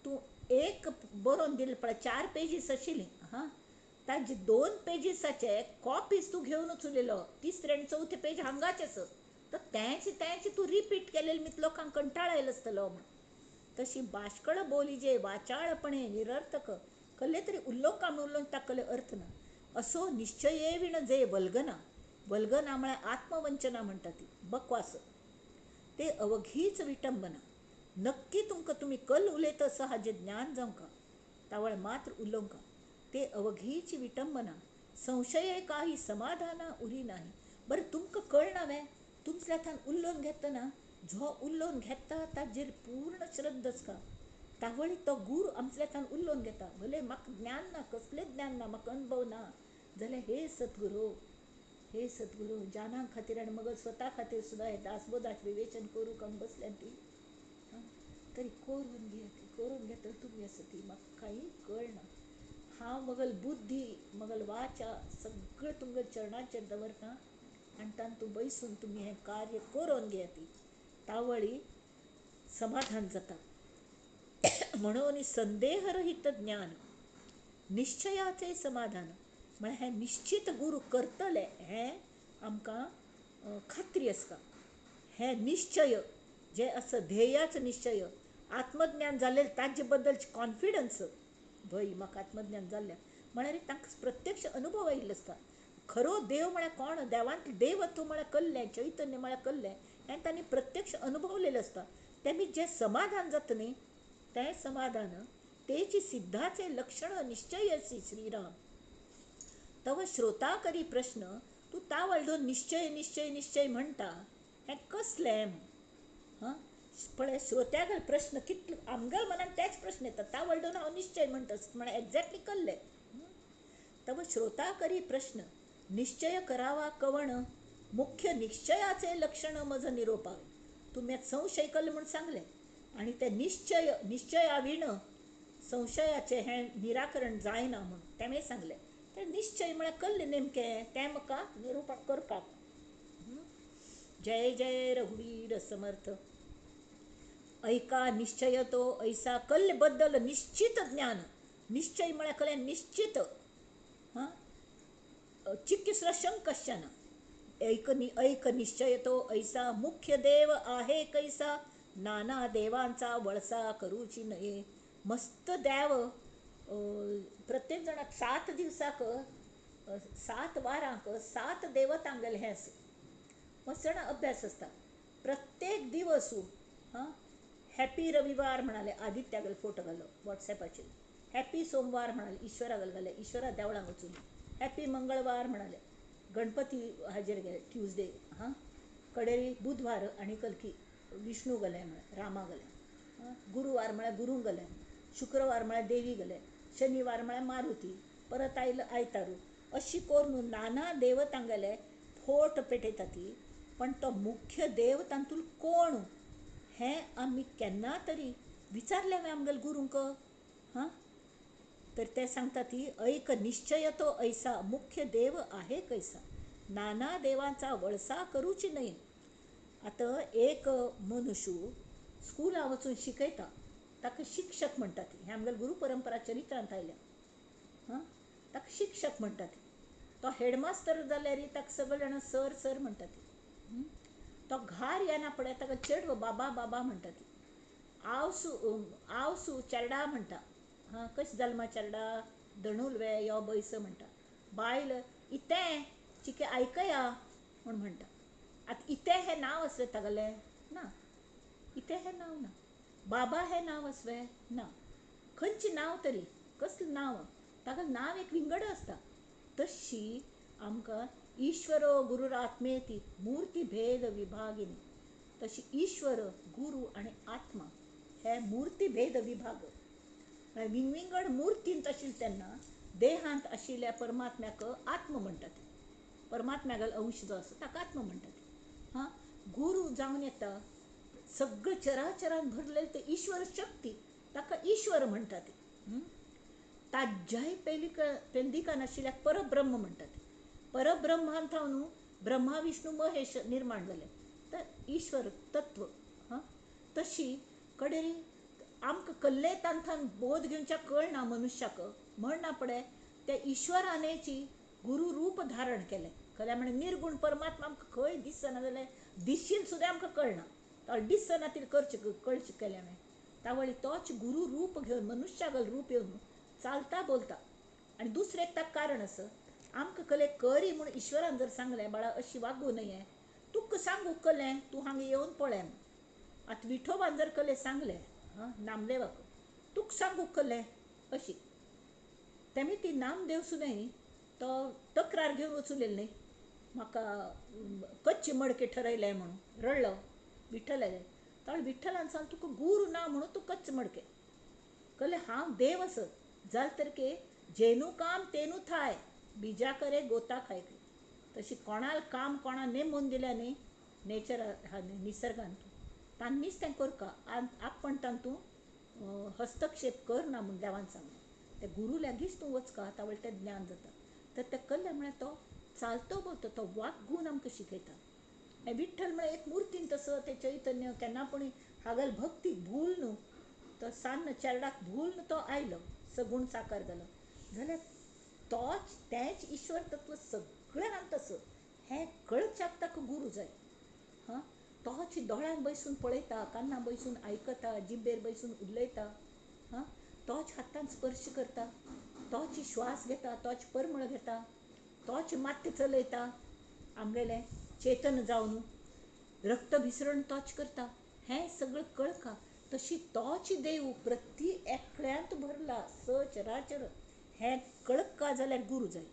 तूं एक बरोवन दिलें पळय, 4 पेजीस आशिल्ली, हां, ताजी 2 पेजीसाचे कॉपीज तूं घेवन वचुलेलो, तिसरे आनी चवथे पेज हांगाच आसा, तर तेंच तेंच तूं रिपीट केलेलें मित लोकांक कंटाळ आयलो आसतलो म्हूण. तशी बाश्कळ बोली जे वाचाळपणे निरर्थक कल्ले तरी उल्लोवंक म्हूण उलोवंक ताका अर्थ ना. असो निश्चये विण जे वल्गना, वल्गना म्हळ्यार आत्मवंचना म्हणटा ती, बकवास, ते अवघीच विटंबना. नक्की तुमकां तुमी कल उलयता असो हाजें ज्ञान जावंका, तावळ मात्र उलोवंका, ते अवघीची विटंबना. संशये काही समाधाना उरी नाही. बरें तुमकां कळना वे, तुमच्या उलोवन घेतना जो उलोवन घेता ताजेर पूर्ण श्रद्धा आसता, तावळी तो गुरू आमच्या उलोवन घेता. भले म्हाका ज्ञान ना, कसलें ज्ञान ना, म्हाका अनुभव ना, जाल्यार हे सद्गुरू, हे सद्गुरू ज्ञाना खातीर आनी मगो स्वता खातीर सुद्दां हे दासबोधाचें विवेचन करूंक आमी बसल्या ती तरी करून घे, करून घेतल तुमी आसा ती म्हाका कांय कळना. हांव मगल बुद्धी मगल वाचा सगळें तुमगेल्या चरणाचेर दवरता आनी तातूंत बैसून तुमी हें कार्य करून घेया ती तावळी समाधान जाता. म्हणून संदेहरहित ज्ञान निश्चयाचे समाधान म्हळ्यार हें निश्चित गुरू करतले हें आमकां खात्री आसता. हें निश्चय जे आसा ध्येयाचो निश्चय, आत्मज्ञान जाल्लें ताजे बद्दलचे कॉन्फिडन्स, भय म्हाका आत्मज्ञान जाल्लें म्हळ्यार तांकां प्रत्यक्ष अनुभव आयिल्लो आसता. खरो देव म्हळ्यार कोण, देवांत देवत्व म्हळ्यार कल्लें, चैतन्य म्हळ्यार कल्लें हें तांणी प्रत्यक्ष अनुभवलेलें आसता. तेमी जें समाधान जाता न्ही तें समाधान तेची सिद्धाचे लक्षण निश्चयसी श्रीराम. तव श्रोता करी प्रश्न, तूं तावळ धरून निश्चय निश्चय निश्चय म्हणटा हें कसलें? हां, पळय श्रोत्यागेल प्रश्न कितले आमगेल मनान तेच प्रश्न येता, तावळ धरून हांव निश्चय म्हणटा म्हळ्यार एक्झॅक्टली कल्लें. तव श्रोता करी प्रश्न निश्चय करावा कवण, मुख्य निश्चयाचे लक्षण मज निरोपावे. तुमी संशय कल्ले म्हूण सांगलें आनी ते निश्चय निश्चयाविण संशयाचें हें निराकरण जायना म्हूण तेणें सांगलें. तर निश्चय म्हळ्यार कल्लें नेमकें तें म्हाका निरुपण करपाक. जय जय रघुवीर समर्थ. ऐका निश्चय तो ऐसा, कल्ले बद्दल निश्चित ज्ञान, निश्चय म्हळ्यार कल्लें निश्चित, हां, चिकित्सा शंकश्चन. ऐक ऐक निश्चय तो ऐसा, मुख्य देव आहे कैसा, नाना देवांचा वळसा करूची नये. मस्त देव प्रत्येक जाणाक 7 दिवसाक 7 वारांक 7 देवतांगेलें हें आसा, मस्त जाणां अभ्यास आसता प्रत्येक दिवस. हां, हॅपी रविवार म्हणाले आदित्यागेलो फोटो घालो वॉट्सॅपाचेर, हॅपी सोमवार म्हणाले ईश्वरागेलो घाले, ईश्वरा देवळांक वचून, हॅपी मंगळवार म्हणाले गणपती हाजेर गेले ट्युजडे, हां, कडेरी बुधवार आनी कलकी विष्णू गेले म्हळ्यार रामा गेले, गुरुवार म्हळ्यार गुरूंक गेले, शुक्रवार म्हळ्यार देवी गेले, शनिवार म्हळ्यार मारुती, परत आयलो आयतारू, अशी करून नाना देवतांगेले फोट पेटयता ती. पण तो मुख्य देव तातूंत कोण हें आमी केन्ना तरी विचारलें हांवें आमगेले गुरूंक? हां, तर ते सांगता ती ऐक निश्चय तो ऐसा, मुख्य देव आहे कैसा, नाना देवांचा वळसा करूची न्हय. आतां एक मनुष्य स्कुलां वचून शिकयता ताका शिक्षक म्हणटात, हें आमगेले गुरू परंपरा चरित्रांत आयल्या. हां, ताका शिक्षक म्हणटात. तो हेडमास्तर जाल्यार ताका सगळे जाणां सर सर म्हणटात. तो घार येना पळय ताका चेडव बाबा बाबा म्हणटात. आवसू आवसू चेरडा म्हणटा. हां, कशें जालें चेरडा, दणूल वे यो बैस म्हणटा. बायल इतें चिके आयकया म्हूण म्हणटा. आतां इतें हें नांव आसलें तागेलें ना, इतें हें नांव ना, बाबा हें नांव आसलें ना, खंयचें नांव तरी कसलें नांव, ताका नांव एक विंगड आसता. तशी आमकां ईश्वरो गुरुरात्मेती मूर्ती भेद विभागिनी, तशी ईश्वर गुरु आनी आत्मा हे मूर्ती भेद विभाग, विंगविंगड मूर्तींत आशिल्ले तेन्ना देहांत आशिल्ल्या परमात्म्याक आत्मा म्हणटात. परमात्म्यागेलो अंश जो आसा ताका आत्मा म्हणटात. हां, गुरू जावन येता सगळें चराचरान भरलेलें तें ईश्वर शक्ती, ताका ईश्वर म्हणटात. ताज्याय पेलदिकान आशिल्ल्याक परब्रह्म म्हणटात. परब्रह्मान थावन ब्रह्मा विष्णू महेश निर्माण जाले, तर ईश्वर तत्व. हां, तशी कडेन आमकां कल्ले तांथान बोध घेवच्याक कळना मनुष्याक, म्हणना पडे त्या ईश्वरानेची गुरु रूप धारण केलें. खरें म्हळ्यार निर्गुण परमात्मा आमकां खंय दिसना जाल्यार दिशील सुद्दां आमकां कळना, तो दिसना ती करचें कळचें केलें हांवें. तावळी तोच गुरु रूप घेवन मनुष्यागल रूप येवन चालता बोलता. आनी दुसरें एक ताका कारण आसा, आमकां कले करी म्हूण ईश्वरान जर सांगलें बाळा अशी वागूं नये, तुका सांगूंक कलें तूं हांगा येवन पळय. आतां विठोबान जर कले सांगलें हां नामदेवाक तुका सांगूंक कलें अशी, तेमी ती नामदेव सुद्दां न्ही तो तक्रार घेवन वचून येयलो न्ही, म्हाका कच्चे मडके ठरयलें म्हणून रडलो विठ्ठलाले. तो विठ्ठलान सांग तुका गुरू ना म्हणून तूं कच्चे मडके कले, हांव देव आसत जालें तर के जेनू काम तेनू थाय बिजा करे गोता खाय. तशी कोणाल काम कोणा नेमून दिल्या न्ही नेचर निसर्गान, तांणीच तें करका, आपण तातूंत हस्तक्षेप करना म्हूण देवान सांगलें. ते गुरू लागींच तूं वचका तावळ तें ज्ञान जाता. तर तें कल्लें म्हळ्यार तो चालतो बोलतो, तो वागून आमकां शिकयता. हें विठ्ठल म्हळ्यार एक मुर्तीन तसो तें चैतन्य केन्ना पूण हागल भक्ती भूल न्हू, तो सान्न चेरडाक भूल न्हू तो आयलो सगूण साकार जालो जाल्यार तोच तेंच ईश्वर तत्व सगळ्यांत आसा हें कळच्याक ताका गुरू जाय. हां, तोच दोळ्यान बैसून पळयता, कान्ना बैसून आयकता, जिबेर बैसून उलयता, हां, तोच हातान स्पर्श करता, तोच श्वास घेता, तोच परमळ घेता, तोच मात्य चलयता, आमगेलें चेतन जावन रक्त भिसरण तोच करता. हें सगळें कळका तशी तोच देव प्रति एकल्यांत भरला सचराचर, हें कळका जाल्यार गुरू जाय.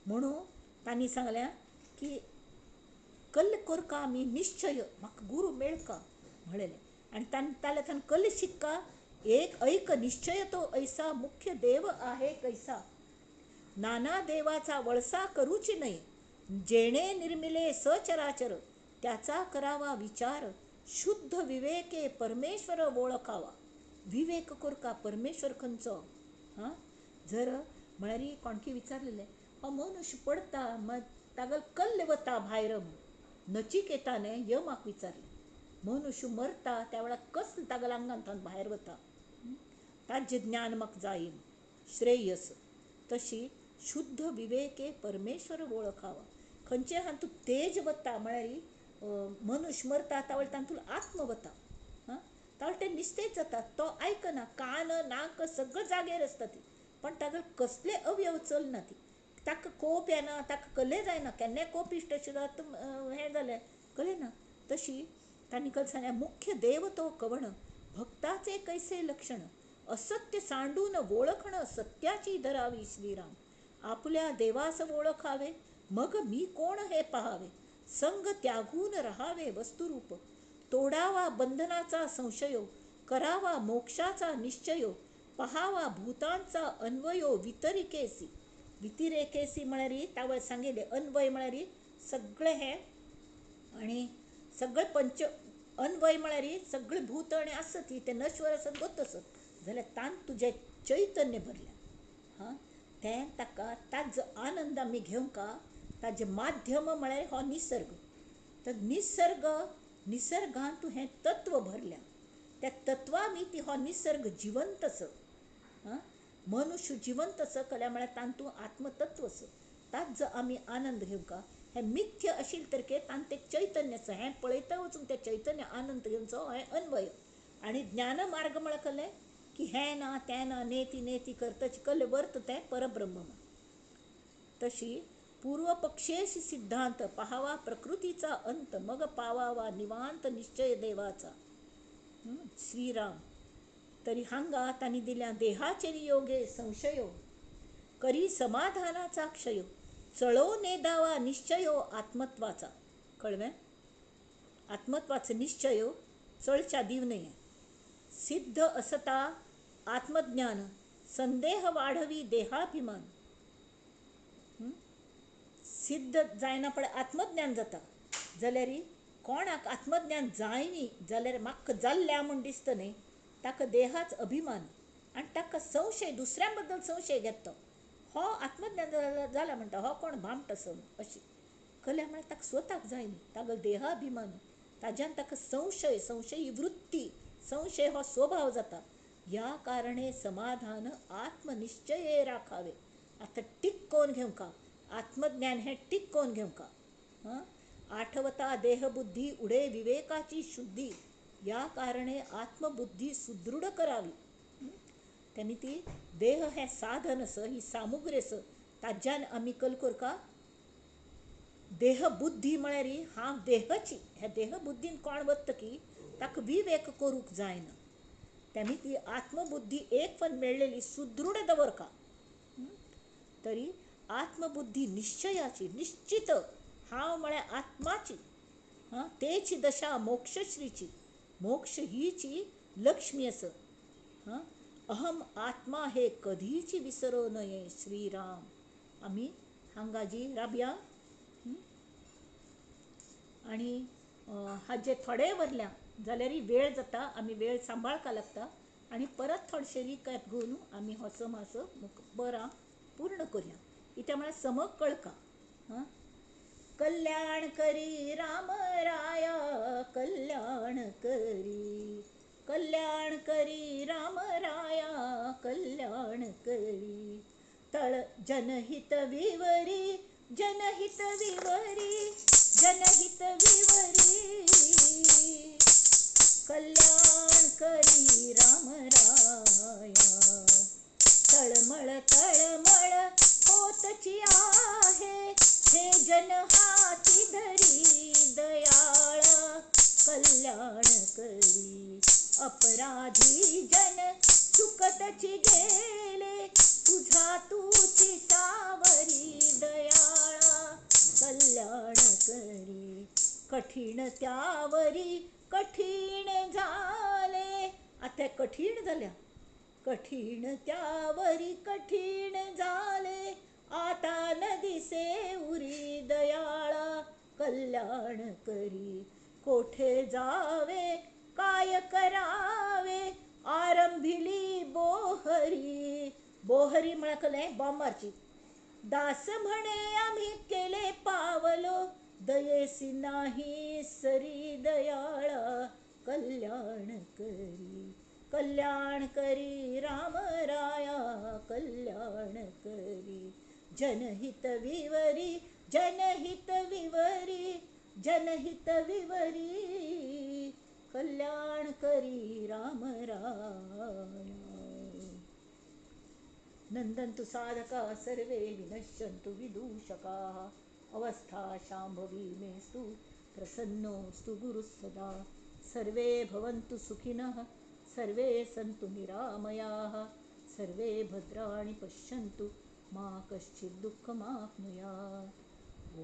म्हणून तांणी सांगलें की कल्ल करका आमी निश्चय म्हाका गुरू मेळका म्हणलें. आनी ताणें ताणें कल्ल शिक्का एक ऐक निश्चय तो ऐसा मुख्य देव आहे कैसा, नाना देवाचा वळसा करूची नये, जेणे निर्मिले सचराचर त्याचा करावा विचार, शुद्ध विवेके परमेश्वर वळखावा. विवेक करका परमेश्वर खंयचो. हां, जर म्हळ्यार कोणकी विचारलेलें हो मनुष्य पडता मग तागल कल्ल वता भायर म्हूण, नचिकेताने यमाक विचारलें मनुष्य मरता त्या वेळार कसलें तागल आंगान भायर वता, ताजें ज्ञान म्हाका जाय श्रेयस. तशी शुद्ध विवेके परमेश्वर वळखावा. खंयचे हातूंत तेज वता म्हळ्यार मनुष्य मरता त्या वेळार तातूंत आत्म वता. हां, तावळ तें निस्तेज जाता, तो आयकना, कान नाक सगळें जागेर आसता ती, पण ताका कसले अवयव चलना ती, ताका कोप येना, ताका कले जायना, केन्नाय कोपिश्ट अशें जात हें जालें कले ना. तशी तांणी कल सांगलें मुख्य देव तो कवण भक्ताचे कैसे लक्षण, असत्य सांडून वळखण सत्याची धरावी श्रीराम, आपल्या देवास वळखावे मग मी कोण हे पहावे, संग त्यागून राहावे वस्तुरूप, तोडावा बंधनाचा संशयो, करावा मोक्षाचा निश्चयो, पहावा भूतांचा अन्वयो वितरिकेसी. वितिरेकेसी म्हळ्यार तावळ सांगिल्लें अन्वय म्हळ्यार सगळें हें आनी सगळें पंच अन्वय म्हळ्यार सगळें भूत आनी आसत तें नश्वर आसत गोत आसत जाल्यार तान तुजें चैतन्य भरलें. हां, तें ताका ताजो आनंद आमी घेवंक ताजें माध्यम म्हळ्यार हो निसर्ग. तर निसर्ग निसर्गान तूं हें तत्व भरल्या, त्या तत्वा ती हो निसर्ग जिवंत आसा. हां, मनुष्य जिवंत आसा कल्या म्हळ्यार तातूंत आत्मतत्व आसा, ताजो आमी आनंद घेवंका. हें मिथ्य आशिल्लें तरके तांत एक चैतन्य आसा, हें पळयता वचून तें चैतन्य आनंद घेवचो हें अन्वय. आनी ज्ञान मार्ग म्हळ्यार कळ्ळें की हें ना तें ना, नेती नेती करतच कल्लें वर्त तें परब्रह्म. तशी पूर्वपक्षेश सिद्धांत पहावा प्रकृतीचा अंत, मग पावावा निवांत निश्चय देवाचा. श्रीराम. तरी हांगा तांणी दिल्या देहाचेर योगे संशयो, करी समाधानाचा क्षयो, चळो नेदावा निश्चयो आत्मत्वाचा. कळवें? आत्मत्वाचो निश्चयो चळच्या दिव नये. सिद्ध असता आत्मज्ञान, संदेह वाढवी देहाभिमान. सिद्ध जायना पळय आत्मज्ञान जाता जाल्यार कोणाक आत्मज्ञान जायनी जाल्यार म्हाका जाल्ल्या म्हूण दिसता न्ही, ताका देहाच अभिमान आनी ताका संशय, दुसऱ्यां बद्दल संशय घेता तो. हो आत्मज्ञान जाला म्हणटा, हो कोण भामट आसा अशी कल्या म्हळ्यार ताका स्वताक जायनी, तागेलो देहाभिमान, ताज्यान ताका संशय, संशय ही वृत्ती, संशय हो स्वभाव जाता. ह्या कारणे समाधान आत्मनिश्चये राखावे. आतां टिक्कोवन घेवंका आत्मज्ञान, हें टिक्कोवन घेवंका. आठवता देहबुद्धी उडे विवेकाची शुद्धी, या कारणे आत्मबुद्धी सुदृढ करावी. त्यांनी ती देह हें साधन आसा, ही सामुग्री आसा, ताज्यान आमी कल करका. देहबुद्धी म्हळ्यार हांव देहची, ह्या देहबुद्धीन कोण वता की ताका विवेक करूंक जायना. त्यांनी ती आत्मबुद्धी एक पण मेळ्ळेली सुदृढ दवरका. तरी आत्मबुद्धी निश्चयाची, निश्चित हांव म्हळ्यार आत्माची, हां तेची दशा मोक्षश्रीची, मोक्ष हीची लक्ष्मी आसा. हां अहम आत्मा हे कधीची विसरू नये. श्रीराम. आमी हांगा जी राबया आनी हाजे थोडे वरल्या जाल्यार वेळ जाता, आमी वेळ सांबाळका लागता आनी परत थोडशे रिकॅप घेवन आमी हो समास बरा पूर्ण करुया. कित्याक म्हळ्यार समक कळका. हां कल्याण करी राम राया, कल्याण करी, कल्याण करी राम राया, कल्याण करी. तळ जनहित विवरी, जनहित विवरी, जनहित विवरी, कल्याण करी राम राया. तळमळ तळमळ होतची आहे, हे जन हाती धरी दयाळा, कल्याण करी. अपराधी जन चुकतची गेले, तुझा तुची सावरी दयाळा, कल्याण करी. कठीण त्यावरी कठीण झाले, आता कठीण झाल्या, कठीण त्यावरी कठीण झाले, आता न दिसे उरी दयाळा, कल्याण करी. कोठे जावे काय करावे, आरंभिली बोहरी, बोहरी म्हळ्यार कलें बॉम्ब मारची. दास म्हणे आम्ही केले पावलो, दयेसी नाही सरी दयाळा, कल्याण करी. कल्याण करी राम राया, कल्याण करी. जनहित विवरी, जनहित विवरी, जनहित विवरी, कल्याण करी राम राया. नंदन्तु साधका सर्वे, विनश्यन्तु विदूषकाः, अवस्था शांभवी मेस्तु, प्रसन्नोऽस्तु गुरुः सदा. सर्वे भवन्तु सुखिनः, सर्वे सन्तु निरामयाः, सर्वे भद्राणि पश्यन्तु, मा कश्चित् दुःखमाप्नुयात्. ॐ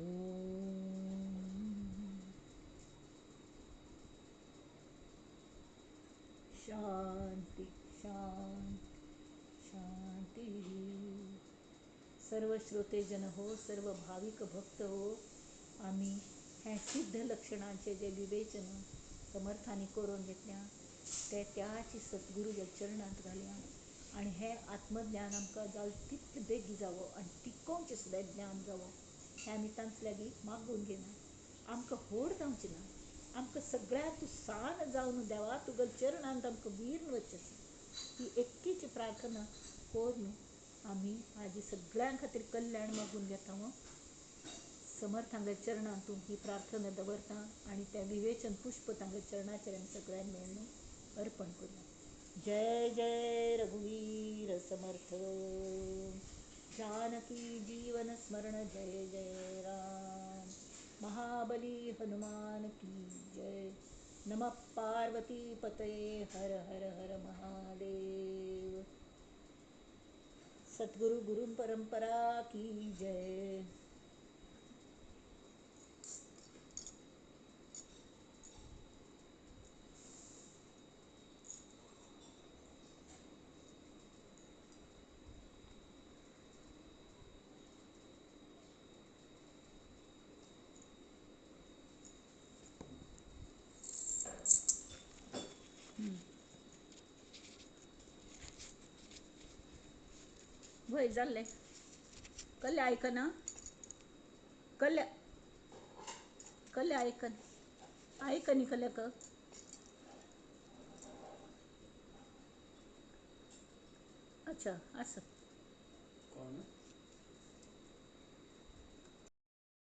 शांती शांती शांती. सर्व श्रोतेजन हो, सर्व भाविक भक्त हो, आमी हें सिद्ध लक्षणांचें जें विवेचन समर्थांनी करून घेतल्या ते त्याची सद्गुरूच्या चरणांत घालया आनी हें आत्मज्ञान आमकां जाल तितलें बेगीन जावो आनी टिकोवचें सुद्दां ज्ञान जावो हें आमी तांचे लागीं मागून घेना. आमकां व्हड जावचें ना, आमकां सगळ्यांत तूं सान जावन देवा तुगेल्या चरणांत आमकां वीर वचचें आसा ही एकटीच प्रार्थना करून आमी आजी सगळ्यां खातीर कल्याण मागून घेता. समर्थांगे चरणांतून ही प्रार्थना दवरता आनी तें विवेचन पुष्प तांगे चरणाचेर आमी सगळ्यांनी मेळून अर्पण करूया. जय जय रघुवीर समर्थ. जानकी जीवन स्मरण जय जय राम. महाबली हनुमान की जय. नमः पार्वती पतये. हर हर हर महादेव. सद्गुरु गुरु परंपरा की जय. वय जाल्लें कल्ले आयकना, कल्ले कल्ले आयकन आयकनी कल्ल्याक. अच्छा आसा.